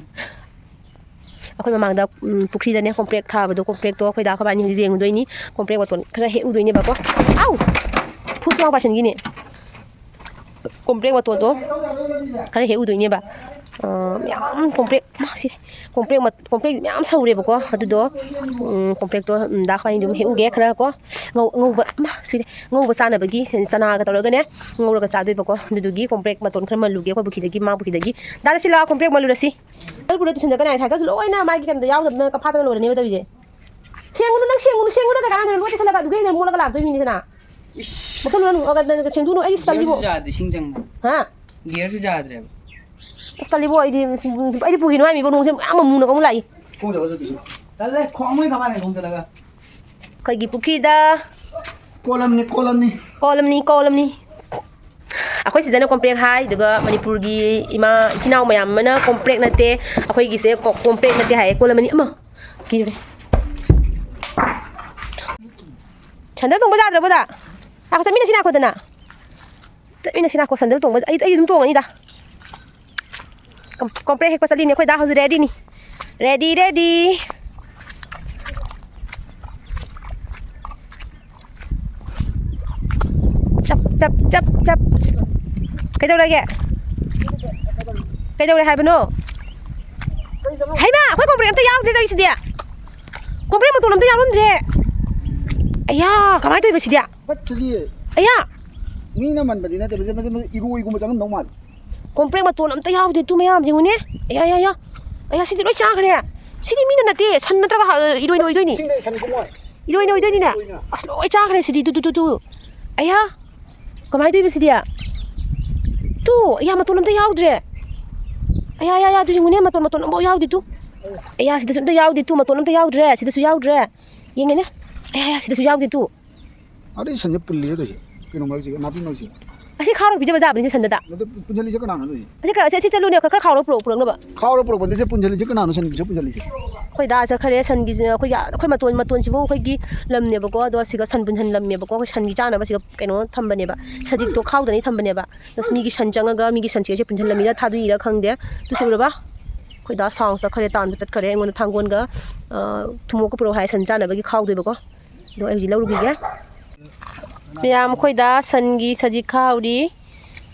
ꯑꯩꯈꯣꯏ ꯃꯃꯥꯡꯗ, ꯎꯝ, ꯄꯨꯈ꯭ꯔꯤꯗꯅꯦ ꯀꯣꯝꯄ꯭ꯔꯦꯛ ꯊꯥꯕꯗꯣ, ꯀꯣꯝꯄ꯭ꯔꯦꯛꯇꯣ ꯑꯩꯈꯣꯏ ꯗꯥ ꯈꯣꯏꯕꯥꯅꯤ ꯍꯧꯖꯤꯛ ꯌꯦꯡꯉꯨꯗꯣꯏꯅꯤ꯫ ꯀꯣꯝꯄ꯭ꯔꯦꯛ ꯃꯇꯣꯟ ꯈꯔ ꯍꯦꯛꯎꯗꯣꯏꯅꯦꯕꯀꯣ꯫ ꯑꯥꯎ! ꯐꯨꯠ ꯂꯥꯎ ꯄꯥꯏꯁꯟꯈꯤꯅꯦ꯫ ꯀꯣꯝꯄ꯭ꯔꯦꯛ ꯃꯇꯣꯟꯗꯣ ꯈꯔ ꯍꯦꯛꯎꯗꯣꯏꯅꯦꯕ꯫ ꯑ, ꯃꯌꯥꯝ ꯀꯣꯝꯄ꯭ꯔꯦꯛ, ꯃꯥ ꯁꯤꯔꯦ꯫ ꯀꯣꯝꯄ꯭ꯔꯦꯛ ꯃꯠ-, ꯀꯣꯝꯄ꯭ꯔꯦꯛ ꯃꯌꯥꯝ ꯁꯧꯔꯦꯕꯀꯣ꯫ ꯑꯗꯨꯗꯣ, ꯎꯝ, ꯀꯣꯝꯄ꯭ꯔꯦꯛꯇꯣ, ꯎꯝ, ꯗꯥ ꯈ꯭ꯋꯥꯏꯅꯤ ꯑꯗꯨꯝ ꯍꯦꯛꯎꯒꯦ ꯈꯔ ꯀꯣ꯫ ꯉꯧ-, ꯉꯧꯕ, ꯃꯥ ꯁꯤꯔꯦ꯫ ꯉꯧꯕ ꯆꯥꯅꯕꯒꯤ ꯆꯅꯥꯒ ꯇꯧꯔꯒꯅꯦ, ꯉꯧꯔꯒ ꯆꯥꯗꯣꯏꯕꯀꯣ꯫ ꯑꯗꯨꯗꯨꯒꯤ ꯀꯣꯝꯄ꯭ꯔꯦꯛ ꯃꯇꯣꯟ ꯈꯔ ꯃꯜꯂꯨꯒꯦ ꯑꯩꯈꯣꯏ ꯄꯨꯈ꯭ꯔꯤꯗꯒꯤ, ꯃꯥ ꯄꯨꯈ꯭ꯔꯤꯗꯒꯤ꯫ ꯗꯥ ꯂꯣꯏꯁꯤꯜꯂꯣ, ꯀꯣꯝꯄ꯭ꯔꯦꯛ ꯃꯜꯂꯨꯔꯁꯤ꯫ ꯁꯥꯏꯀꯜ ꯄꯨꯔ ꯇꯨꯁꯟꯗ ꯀꯅꯥ ꯁꯥꯏꯀꯜꯁꯨ ꯂꯣꯏꯅ ꯃꯥꯒꯤ ꯀꯩꯅꯣꯗ ꯌꯥꯎꯗꯕꯅ ꯀꯐꯥꯗꯅ ꯂꯣꯏꯔꯅꯦꯕ ꯇꯧꯔꯤꯁꯦ꯫ ꯁꯦꯡꯉꯨꯅꯨ, ꯅꯪ ꯁꯦꯡꯉꯨꯅꯨ, ꯁꯦꯡꯉꯨꯅ ꯀꯩ ꯀꯥꯟꯅꯗꯣꯏꯅꯣ? ꯂꯣꯏ ꯇꯩꯁꯜꯂꯒ ꯑꯗꯨꯒ ꯍꯦꯟꯅ ꯃꯣꯠꯂꯒ ꯂꯥꯛꯇꯣꯏ ꯃꯤꯅꯤꯗꯅ꯫ ꯏꯁ꯫ ꯃꯨꯊꯠꯂꯨꯔꯅꯨ, ꯑꯣ, ꯀꯩꯅꯣ, ꯁꯦꯡꯗꯣꯛꯎꯅꯨ, ꯑꯩ ꯁꯤꯗꯜꯁꯤꯕꯨ꯫ ꯒꯤꯌꯔꯁꯨ ꯌꯥꯗ꯭ꯔꯦ, ꯏꯁꯤꯡ ꯆꯪꯗꯅ꯫ ꯍꯥ? ꯒꯤꯌꯔꯁꯨ ꯌꯥꯗ꯭ꯔꯦꯕ꯫ ꯑꯁ, ꯇꯜꯂꯤꯕꯣ, ꯑꯩꯗꯤ, ꯑꯩꯗꯤ ꯄꯨꯈꯤ ꯅꯨꯡꯉꯥꯏꯃꯤꯕꯣ, ꯅꯣꯡꯁꯦ ꯌꯥꯝ ꯑꯃꯨꯅ ꯑꯃꯨꯛ ꯂꯥꯛꯏ꯫ ꯈꯣꯡ ꯆꯠꯂꯣ ꯆꯠꯇꯣꯏꯁꯤ꯫ ꯇꯜꯂꯦ, ꯈꯣꯡ ꯑꯃꯣꯏ ꯀꯃꯥꯏꯅ ꯈꯣꯡ ꯆꯠꯂꯒ? ꯑꯩꯈꯣꯏꯒꯤ ꯄꯨꯈ꯭ꯔꯤꯗ꯫ ꯀꯣꯂꯝꯅꯤ, ꯀꯣꯂꯝꯅꯤ꯫ ꯀꯣꯂꯝꯅꯤ, ꯀꯣꯂꯝꯅꯤ꯫ ꯑꯩꯈꯣꯏ ꯁꯤꯗꯅ ꯀꯣꯝꯄ꯭ꯔꯦꯛ ꯍꯥꯏ, ꯑꯗꯨꯒ ꯃꯅꯤꯄꯨꯔꯒꯤ ꯏꯃꯥ, ꯏꯆꯤꯟ ꯏꯅꯥꯎ ꯃꯌꯥꯝ ꯑꯃꯅ ꯀꯣꯝꯄ꯭ꯔꯦꯛ ꯅꯠꯇꯦ, ꯑꯩꯈꯣꯏꯒꯤꯁꯦ ꯀꯣ-, ꯀꯣꯝꯄ꯭ꯔꯦꯛ ꯅꯠꯇꯦ ꯍꯥꯏꯌꯦ, ꯀꯣꯂꯝꯅꯤ꯫ ꯑꯃ, ꯀꯤꯔꯦ꯫ ꯁꯦꯟꯗꯜ ꯇꯣꯡꯕ ꯌꯥꯗ꯭ꯔꯕꯣꯗ? ꯉꯥꯏꯈꯣ, ꯆꯠꯃꯤꯟꯅꯁꯤ ꯉꯥꯏꯈꯣꯗꯅ꯫ ꯆꯠꯃꯤꯟꯅꯁꯤ ꯉꯥꯏꯈꯣ, ꯁꯦꯟꯗꯜ ꯇꯣꯡꯕ, ꯑꯩ, ꯑꯩ ꯑꯗꯨꯝ ꯇꯣꯡꯉꯅꯤꯗ꯫ ꯀꯝ-, ꯀꯣꯝꯄ꯭ꯔꯦꯛ ꯍꯦꯛꯄ ꯆꯠꯂꯤꯅꯦ ꯑꯩꯈꯣꯏ ꯗꯥ ꯍꯧꯖꯤꯛ ꯔꯦꯗꯤꯅꯤ꯫ Ready, ready. ꯆꯞ, ꯆꯞ, ꯆꯞ, ꯆꯞ꯫ ꯀꯩꯗꯧꯔꯒꯦ? ꯀꯩꯗꯧꯔꯦ ꯍꯥꯏꯕꯅꯣ? ꯍꯩꯃꯥ, ꯑꯩꯈꯣꯏ ꯀꯣꯝꯄ꯭ꯔꯦꯛ ꯑꯝꯇ ꯌꯥꯎꯗ꯭ꯔꯦ ꯇꯧꯔꯤꯁꯤꯗꯤ꯫ ꯀꯣꯝꯄ꯭ꯔꯦꯛ ꯃꯇꯣꯟ ꯑꯝꯇ ꯌꯥꯎꯔꯝꯗ꯭ꯔꯦ꯫ ꯑꯌꯥ, ꯀꯃꯥꯏꯅ ꯇꯧꯔꯤꯕ ꯁꯤꯗꯤ? ꯐꯠꯇꯗꯤ꯫ ꯑꯌꯥ! ꯃꯤꯅ ꯃꯟꯕꯗꯤ ꯅꯠꯇꯦ, ꯃꯁꯤ, ꯃꯁꯤ, ꯃꯁꯤ ꯏꯔꯣꯏꯒꯨꯝꯕ ꯆꯪꯉꯝꯗꯧ ꯃꯥꯜꯂꯤ꯫ ꯀꯣꯝꯄ꯭ꯔꯦꯛ ꯃꯇꯣꯟ ꯑꯝꯇ ꯌꯥꯎꯗꯦ ꯇꯨ ꯃꯌꯥꯝꯁꯦ, ꯌꯦꯡꯉꯨꯅꯦ꯫ ꯑꯌꯥ, ꯌꯥ, ꯌꯥ꯫ ꯑꯌꯥ, ꯁꯤꯗꯤ ꯂꯣꯏ ꯆꯥꯈ꯭ꯔꯦ꯫ ꯁꯤꯗꯤ ꯃꯤꯅ ꯅꯠꯇꯦ, ꯁꯟ ꯅꯠꯇ꯭ꯔꯒ ꯍ-, ꯏꯔꯣꯏꯅ ꯑꯣꯏꯗꯣꯏꯅꯤ꯫ ꯏꯁꯤꯡꯗ ꯁꯟ ꯀꯨꯝꯃꯣꯏ꯫ ꯏꯔꯣꯏꯅ ꯑꯣꯏꯗꯣꯏꯅꯤꯅꯦ꯫ ꯏꯔꯣꯏꯅ꯫ ꯑꯁ, ꯂꯣꯏ ꯆꯥꯈ꯭ꯔꯦ ꯁꯤꯗꯤ, ꯇꯨ, ꯇꯨ, ꯇꯨ, ꯇꯨ꯫ ꯑꯌꯥ, ꯀꯃꯥꯏꯅ ꯇꯧꯔꯤꯕ ꯁꯤꯗꯤ? ꯇꯨ, ꯑꯌꯥ, ꯃꯇꯣꯟ ꯑꯝꯇ ꯌꯥꯎꯗ꯭ꯔꯦ꯫ ꯑꯌꯥ, ꯌꯥ, ꯌꯥ, ꯇꯨ ꯌꯦꯡꯉꯨꯅꯦ, ꯃꯇꯣꯟ, ꯃꯇꯣꯟ ꯑꯝꯐꯥꯎ ꯌꯥꯎꯗꯦ ꯇꯨ꯫ ꯑꯌꯥ, ꯁꯤꯗꯁꯨ ꯑꯝꯇ ꯌꯥꯎꯗꯦ ꯇꯨ, ꯃꯇꯣꯟ ꯑꯝꯇ ꯌꯥꯎꯗ꯭ꯔꯦ, ꯁꯤꯗꯁꯨ ꯌꯥꯎꯗ꯭ꯔꯦ꯫ ꯌꯦꯡꯉꯦꯅꯦ꯫ ꯑꯌꯥ, ꯑꯌꯥ, ꯁꯤꯗꯁꯨ ꯌꯥꯎꯗꯦ ꯇꯨ꯫ ꯑꯗꯩ ꯁꯟꯁꯦ ꯄꯨꯜꯂꯤꯔ ꯇꯧꯔꯤꯁꯦ? ꯀꯩꯅꯣ ꯃꯔꯛꯁꯤꯒ, ꯅꯥꯄꯤ ꯃꯔꯛꯁꯤꯒ꯫ ꯑꯁꯤ ꯈꯥꯎꯔ ꯄꯤꯖꯕ ꯌꯥꯕꯅꯤ ꯁꯤ ꯁꯟꯗꯨꯗ꯫ ꯑꯗꯨ ꯄꯨꯟꯁꯤꯜꯂꯤꯁꯦ ꯀꯅꯥꯅꯣ ꯑꯗꯨꯗꯤ? ꯑꯁꯤ ꯈꯔ, ꯑꯁꯤ, ꯑꯁꯤ ꯆꯠꯂꯨꯅꯦ, ꯈꯔ, ꯈꯔ ꯈꯥꯎꯔ ꯄꯨꯔꯛꯑꯣ, ꯄꯨꯔꯛꯅꯕ꯫ ꯈꯥꯎꯔ ꯄꯨꯔꯛꯄꯗ ꯁꯤ ꯄꯨꯟꯁꯤꯜꯂꯤꯁꯦ ꯀꯅꯥꯅꯣ ꯁꯟꯁꯦ ꯄꯨꯟꯁꯤꯜꯂꯤꯁꯦ? ꯑꯩꯈꯣꯏ ꯗꯥ ꯆꯠꯈ꯭ꯔꯦ, ꯁꯟꯒꯤꯁꯦ ꯑꯩꯈꯣꯏꯒꯤ, ꯑꯩꯈꯣꯏ ꯃꯇꯣꯟ, ꯃꯇꯣꯟꯁꯤꯕꯨ ꯑꯩꯈꯣꯏꯒꯤ ꯂꯝꯅꯦꯕꯀꯣ, ꯑꯗꯣ ꯑꯁꯤꯒ ꯁꯟ ꯄꯨꯟꯁꯤꯜꯂꯝꯃꯦꯕꯀꯣ, ꯑꯩꯈꯣꯏ ꯁꯟꯒꯤ ꯆꯥꯅꯕ ꯁꯤꯒ ꯀꯩꯅꯣ ꯊꯝꯕꯅꯦꯕ, ꯁꯖꯤꯛꯇꯣ ꯈꯥꯎꯗꯅꯤ ꯊꯝꯕꯅꯦꯕ꯫ ꯑꯁ, ꯃꯤꯒꯤ ꯁꯟ ꯆꯪꯉꯒ ꯃꯤꯒꯤ ꯁꯟꯁꯦ ꯑꯩꯁꯦ ꯄꯨꯟꯁꯤꯜꯂꯝꯃꯤꯔ ꯊꯥꯗꯣꯛꯏꯔ ꯈꯪꯗꯦ꯫ ꯇꯨ ꯁꯤ ꯎꯔꯕ? ꯑꯩꯈꯣꯏ ꯗꯥ ꯁꯥꯎꯟ ꯆꯠꯈ꯭ꯔꯦ, ꯇꯥꯟꯕ ꯆꯠꯈ꯭ꯔꯦ꯫ ꯑꯩꯉꯣꯟꯗ ꯊꯥꯡꯒꯣꯟꯒ, ꯑ, ꯊꯨꯝꯃꯣꯛꯀ ꯄꯨꯔꯛꯑꯣ ꯍꯥꯏ, ꯁꯟ ꯆꯥꯅꯕꯒꯤ ꯈꯥꯎꯗꯣꯏꯕꯀꯣ꯫ ꯑꯗꯣ ꯑꯩ ꯍꯧꯖꯤꯛ ꯂꯧꯔꯨꯈꯤꯒꯦ꯫ ꯃꯌꯥꯝ, ꯑꯩꯈꯣꯏ ꯗꯥ ꯁꯟꯒꯤ ꯁꯖꯤꯛ ꯈꯥꯎꯔꯤ꯫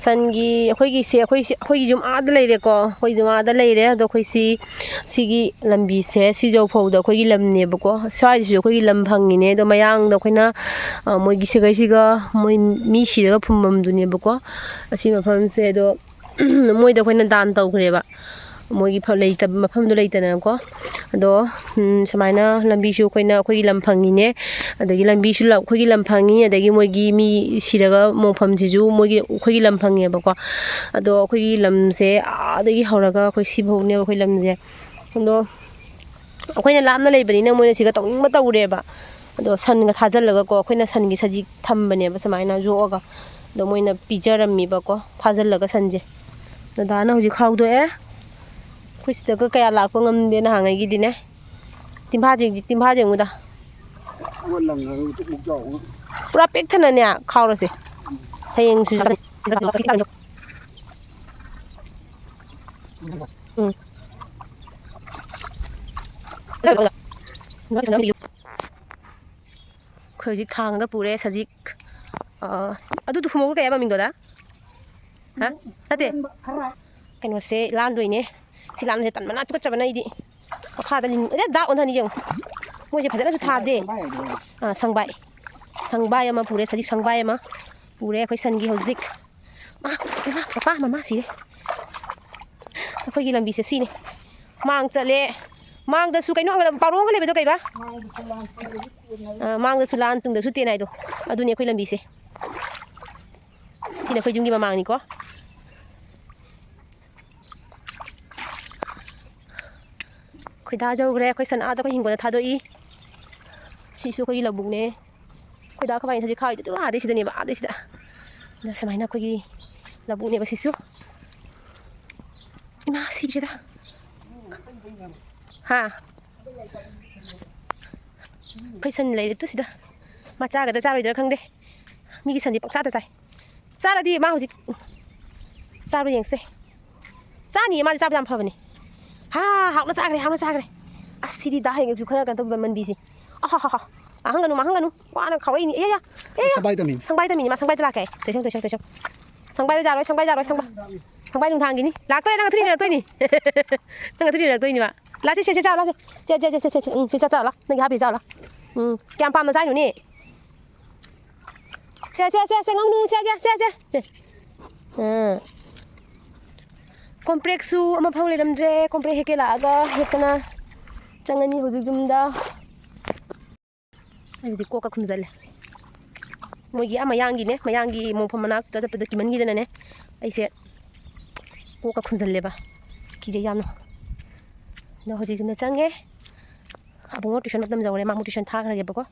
ꯁꯟꯒꯤ ꯑꯩꯈꯣꯏꯒꯤꯁꯦ, ꯑꯩꯈꯣꯏꯁꯦ, ꯑꯩꯈꯣꯏꯒꯤ ꯌꯨꯝ ꯑꯥꯗ ꯂꯩꯔꯦꯀꯣ꯫ ꯑꯩꯈꯣꯏ ꯌꯨꯝ ꯑꯥꯗ ꯂꯩꯔꯦ꯫ ꯑꯗꯣ ꯑꯩꯈꯣꯏ ꯁꯤ, ꯁꯤꯒꯤ ꯂꯝꯕꯤꯁꯦ ꯁꯤꯖꯧ ꯐꯥꯎꯗ ꯑꯩꯈꯣꯏꯒꯤ ꯂꯝꯅꯦꯕꯀꯣ꯫ ꯁ꯭ꯋꯥꯏꯁꯤꯁꯨ ꯑꯩꯈꯣꯏꯒꯤ ꯂꯝ ꯐꯪꯉꯤꯅꯦ꯫ ꯑꯗꯣ ꯃꯌꯥꯡꯗ ꯑꯩꯈꯣꯏꯅ, ꯑ, ꯃꯣꯏꯒꯤ ꯁꯤꯒꯩꯁꯤꯒ ꯃꯣꯏ ꯃꯤ ꯁꯤꯔꯒ ꯐꯨꯝꯐꯝꯗꯨꯅꯦꯕꯀꯣ꯫ ꯑꯁꯤ ꯃꯐꯝꯁꯦ꯫ ꯑꯗꯣ ꯃꯣꯏꯗ ꯑꯩꯈꯣꯏꯅ ꯗꯥꯟ ꯇꯧꯈ꯭ꯔꯦꯕ, ꯃꯣꯏꯒꯤ ꯐ-, ꯂꯩꯇꯕ, ꯃꯐꯝꯗꯣ ꯂꯩꯇꯅꯀꯣ꯫ ꯑꯗꯣ, ꯎꯝ, ꯁꯨꯃꯥꯏꯅ ꯂꯝꯕꯤꯁꯨ ꯑꯩꯈꯣꯏꯅ, ꯑꯩꯈꯣꯏꯒꯤ ꯂꯝ ꯐꯪꯉꯤꯅꯦ, ꯑꯗꯒꯤ ꯂꯝꯕꯤꯁꯨ ꯂ-, ꯑꯩꯈꯣꯏꯒꯤ ꯂꯝ ꯐꯪꯉꯤ, ꯑꯗꯒꯤ ꯃꯣꯏꯒꯤ ꯃꯤ ꯁꯤꯔꯒ ꯃꯣꯡꯐꯝꯁꯤꯁꯨ ꯃꯣꯏꯒꯤ, ꯑꯩꯈꯣꯏꯒꯤ ꯂꯝ ꯐꯪꯉꯦꯕꯀꯣ꯫ ꯑꯗꯣ ꯑꯩꯈꯣꯏꯒꯤ ꯂꯝꯁꯦ ꯑꯥꯗꯒꯤ ꯍꯧꯔꯒ ꯑꯩꯈꯣꯏ ꯁꯤꯐꯥꯎꯅꯦꯕ ꯑꯩꯈꯣꯏ ꯂꯝꯁꯦ꯫ ꯑꯗꯣ ꯑꯩꯈꯣꯏꯅ ꯂꯥꯞꯅ ꯂꯩꯕꯅꯤꯅ ꯃꯣꯏꯅ ꯁꯤꯒ ꯇꯧꯅꯤꯡꯕ ꯇꯧꯔꯦꯕ꯫ ꯑꯗꯣ ꯁꯟꯒ ꯊꯥꯖꯤꯜꯂꯒꯀꯣ, ꯑꯩꯈꯣꯏꯅ ꯁꯟꯒꯤ ꯁꯖꯤꯛ ꯊꯝꯕꯅꯦꯕ ꯁꯨꯃꯥꯏꯅ ꯌꯣꯛꯑꯒ꯫ ꯑꯗꯣ ꯃꯣꯏꯅ ꯄꯤꯖꯔꯝꯃꯤꯕꯀꯣ, ꯐꯥꯖꯤꯜꯂꯒ ꯁꯟꯁꯦ꯫ ꯗꯗꯥꯅ ꯍꯧꯖꯤꯛ ꯈꯥꯎꯗꯣꯛꯑꯦ꯫ ꯑꯩꯈꯣꯏ ꯁꯤꯗꯒ ꯀꯌꯥ ꯂꯥꯛꯄ ꯉꯝꯗꯦ ꯅꯍꯥꯟꯉꯩꯒꯤꯗꯤꯅꯦ꯫ ꯇꯤꯝꯐꯥꯁꯦ, ꯇꯤꯝꯐꯥꯁꯦ ꯌꯦꯡꯉꯨꯗ꯫ ꯑꯃ ꯂꯪꯉꯒ ꯃꯨꯛ ꯆꯥꯎꯕ꯫ ꯄꯨꯔꯥ ꯄꯤꯛ ꯊꯟꯅꯅꯦ ꯈꯥꯎꯔꯁꯦ꯫ ꯍꯌꯦꯡꯁꯨ ꯎꯝ꯫ ꯑꯩꯈꯣꯏ ꯍꯧꯖꯤꯛ ꯊꯥꯡꯗ ꯄꯨꯔꯦ ꯁꯖꯤꯛ꯫ ꯑ, ꯑꯗꯨꯗꯣ ꯐꯨꯃꯧꯒ ꯀꯩ ꯍꯥꯏꯕ ꯃꯤꯡꯗꯣꯗ? ꯍꯥ? ꯅꯠꯇꯦ꯫ ꯀꯩꯅꯣꯁꯦ ꯂꯥꯟꯗꯣꯏꯅꯦ꯫ ꯁꯤ ꯂꯥꯟꯁꯦ ꯇꯟꯕꯅ ꯇꯨꯀꯠꯆꯕꯅ ꯑꯩꯗꯤ꯫ ꯃꯈꯥꯗ ꯂꯤꯟ-, ꯑꯦ, ꯗꯥꯛ ꯑꯣꯟꯊꯅꯤ ꯌꯦꯡꯉꯨ꯫ ꯃꯣꯏꯁꯦ ꯐꯖꯅꯁꯨ ꯊꯥꯗꯦ꯫ ꯁꯪꯕꯥꯏ ꯍꯥꯏꯗꯣ꯫ ꯑꯥ, ꯁꯪꯕꯥꯏ꯫ ꯁꯪꯕꯥꯏ ꯑꯃ ꯄꯨꯔꯦ, ꯁꯖꯤꯛ ꯁꯪꯕꯥꯏ ꯑꯃ ꯄꯨꯔꯦ ꯑꯩꯈꯣꯏ ꯁꯟꯒꯤ ꯍꯧꯖꯤꯛ꯫ ꯑꯥ, ꯏꯃꯥ, ꯄꯄꯥ, ꯃꯃꯥ ꯁꯤꯔꯦ꯫ ꯑꯩꯈꯣꯏꯒꯤ ꯂꯝꯕꯤꯁꯦ ꯁꯤꯅꯤ꯫ ꯃꯥꯡ ꯆꯠꯂꯦ꯫ ꯃꯥꯡꯗꯁꯨ ꯀꯩꯅꯣ, ꯄꯥꯔꯣꯒ ꯂꯩꯕꯗꯣ ꯀꯩꯕ? ꯑ, ꯃꯥꯡꯗꯁꯨ ꯂꯥꯟ, ꯇꯨꯡꯗꯁꯨ ꯇꯦꯟ ꯍꯥꯏꯗꯣ꯫ ꯑꯗꯨꯅꯤ ꯑꯩꯈꯣꯏ ꯂꯝꯕꯤꯁꯦ꯫ ꯁꯤꯅ ꯑꯩꯈꯣꯏ ꯌꯨꯝꯒꯤ ꯃꯃꯥꯡꯅꯤꯀꯣ꯫ ꯈꯣꯏꯗꯥꯖꯧꯈ꯭ꯔꯦ꯫ ꯑꯩꯈꯣꯏ ꯁꯟ ꯑꯥꯗ ꯑꯩꯈꯣꯏ ꯍꯤꯡꯒꯣꯜꯗ ꯊꯥꯗꯣꯛꯏ꯫ ꯁꯤꯁꯨ ꯑꯩꯈꯣꯏꯒꯤ ꯂꯧꯕꯨꯛꯅꯦ꯫ ꯈꯣꯏꯗꯥ ꯈꯣꯏꯕꯥꯏꯅ ꯍꯧꯖꯤꯛ ꯈꯥꯎꯔꯤꯗꯣ ꯑꯗꯨ ꯑꯥꯗꯩ ꯁꯤꯗꯅꯦꯕ, ꯑꯥꯗꯩ ꯁꯤꯗ꯫ ꯑꯗ ꯁꯨꯃꯥꯏꯅ ꯑꯩꯈꯣꯏꯒꯤ ꯂꯧꯕꯨꯛꯅꯦꯕ ꯁꯤꯁꯨ꯫ ꯏꯃꯥ, ꯁꯤꯔꯦꯗ꯫ ꯍꯥ? ꯑꯩꯈꯣꯏ ꯁꯟ ꯂꯩꯔꯦ ꯇꯨ ꯁꯤꯗ꯫ ꯃꯥ ꯆꯥꯒꯗ꯭ꯔꯥ ꯆꯥꯔꯣꯏꯗ꯭ꯔꯥ ꯈꯪꯗꯦ꯫ ꯃꯤꯒꯤ ꯁꯟꯗꯤ ꯄꯪꯆꯥꯗ ꯆꯥꯏ꯫ ꯆꯥꯔꯗꯤ ꯃꯥ ꯍꯧꯖꯤꯛ ꯆꯥꯕ꯭ꯔꯥ ꯌꯦꯡꯁꯦ꯫ ꯆꯥꯅꯤꯌꯦ, ꯃꯥꯗꯤ ꯆꯥꯕ ꯌꯥꯝ ꯐꯕꯅꯦ꯫ ꯍꯥ, ꯍꯥꯎꯅ ꯆꯥꯈ꯭ꯔꯦ, ꯍꯥꯎꯅ ꯆꯥꯈ꯭ꯔꯦ꯫ ꯑꯁ, ꯁꯤꯗꯤ ꯗꯥ ꯍꯌꯦꯡꯁꯨ ꯈꯔ ꯀꯩꯅꯣ ꯇꯧꯕꯤꯕ ꯃꯟꯕꯤꯁꯤ꯫ ꯑꯍꯥ, ꯍꯥ, ꯍꯥ꯫ ꯃꯥꯡꯍꯟꯒꯅꯨ, ꯃꯥꯡꯍꯟꯒꯅꯨ꯫ ꯋꯥꯅ ꯈꯥꯎꯔꯛꯏꯅꯤ꯫ ꯑꯦ, ꯌꯥ, ꯑꯦ, ꯌꯥ꯫ ꯁꯪꯕꯥꯏ ꯇꯝꯃꯤꯅꯤ꯫ ꯁꯪꯕꯥꯏ ꯇꯝꯃꯤꯅꯤ, ꯃꯥ ꯁꯪꯕꯥꯏꯗ ꯂꯥꯛꯀꯦ꯫ ꯇꯩꯁꯧ, ꯇꯩꯁꯧ, ꯇꯩꯁꯧ꯫ ꯁꯪꯕꯥꯏꯗ ꯌꯥꯔꯣꯏ, ꯁꯪꯕꯥꯏꯗ ꯌꯥꯔꯣꯏ, ꯁꯪꯕꯥꯏ꯫ ꯁꯪꯕꯥꯏ ꯅꯨꯡꯗꯥꯡꯒꯤꯅꯤ꯫ ꯂꯥꯛꯇꯣꯔꯦ, ꯅꯪ ꯑꯊꯨꯔꯤ ꯂꯩꯔꯛꯇꯣꯏꯅꯤ꯫ ꯅꯪ ꯑꯊꯨꯔꯤ ꯂꯩꯔꯛꯇꯣꯏꯅꯤꯕ꯫ ꯂꯥꯛꯁꯤ, ꯁꯦ, ꯁꯦ, ꯆꯥꯔꯨ, ꯂꯥꯛꯁꯤ꯫ ꯆꯦ, ꯆꯦ, ꯆꯦ, ꯆꯦ, ꯆꯦ, ꯆꯦ꯫ ꯎꯝ, ꯁꯦ, ꯆꯥ, ꯆꯥꯔꯨ, ꯂꯥꯎ꯫ ꯅꯪꯒꯤ ꯍꯥꯞꯄꯤ ꯆꯥꯔꯨ, ꯂꯥꯎ꯫ ꯎꯝ, ꯀꯌꯥꯝ ꯄꯥꯝꯅ ꯆꯥꯏꯅꯣꯅꯦ? ꯁꯦ, ꯁꯦ, ꯁꯦ, ꯁꯦ, ꯉꯥꯡꯅꯨ, ꯁꯦ, ꯁꯦ, ꯁꯦ, ꯁꯦ, ꯁꯦ꯫ ꯑꯥ꯫ ꯀꯣꯝꯄ꯭ꯔꯦꯛꯁꯨ ꯑꯃꯐꯥꯎ ꯂꯩꯔꯝꯗ꯭ꯔꯦ꯫ ꯀꯣꯝꯄ꯭ꯔꯦꯛ ꯍꯦꯛꯀꯦ ꯂꯥꯛꯑꯒ ꯍꯦꯛꯇꯅ ꯆꯪꯉꯅꯤ ꯍꯧꯖꯤꯛ ꯌꯨꯝꯗ꯫ ꯑꯩ ꯍꯧꯖꯤꯛ ꯀꯣꯛꯀ ꯈꯨꯝꯖꯜꯂꯦ꯫ ꯃꯣꯏꯒꯤ ꯑꯥ ꯃꯌꯥꯡꯒꯤꯅꯦ, ꯃꯌꯥꯡꯒꯤ ꯃꯣꯡꯐꯝ ꯃꯅꯥꯛꯇ ꯆꯠꯄꯗꯣ ꯀꯤꯃꯟꯒꯤꯗꯅꯅꯦ, ꯑꯩꯁꯦ ꯀꯣꯛꯀ ꯈꯨꯝꯖꯜꯂꯦꯕ꯫ ꯀꯤꯖꯩ ꯌꯥꯝꯅ꯫ ꯑꯗꯣ ꯍꯧꯖꯤꯛ ꯌꯨꯝꯗ ꯆꯪꯉꯦ꯫ ꯑꯕꯨꯡꯉꯣ tuition ꯃꯇꯝ ꯌꯧꯔꯦ, ꯃꯥ ꯑꯃꯨꯛ tuition ꯊꯥꯈ꯭ꯔꯒꯦꯕꯀꯣ꯫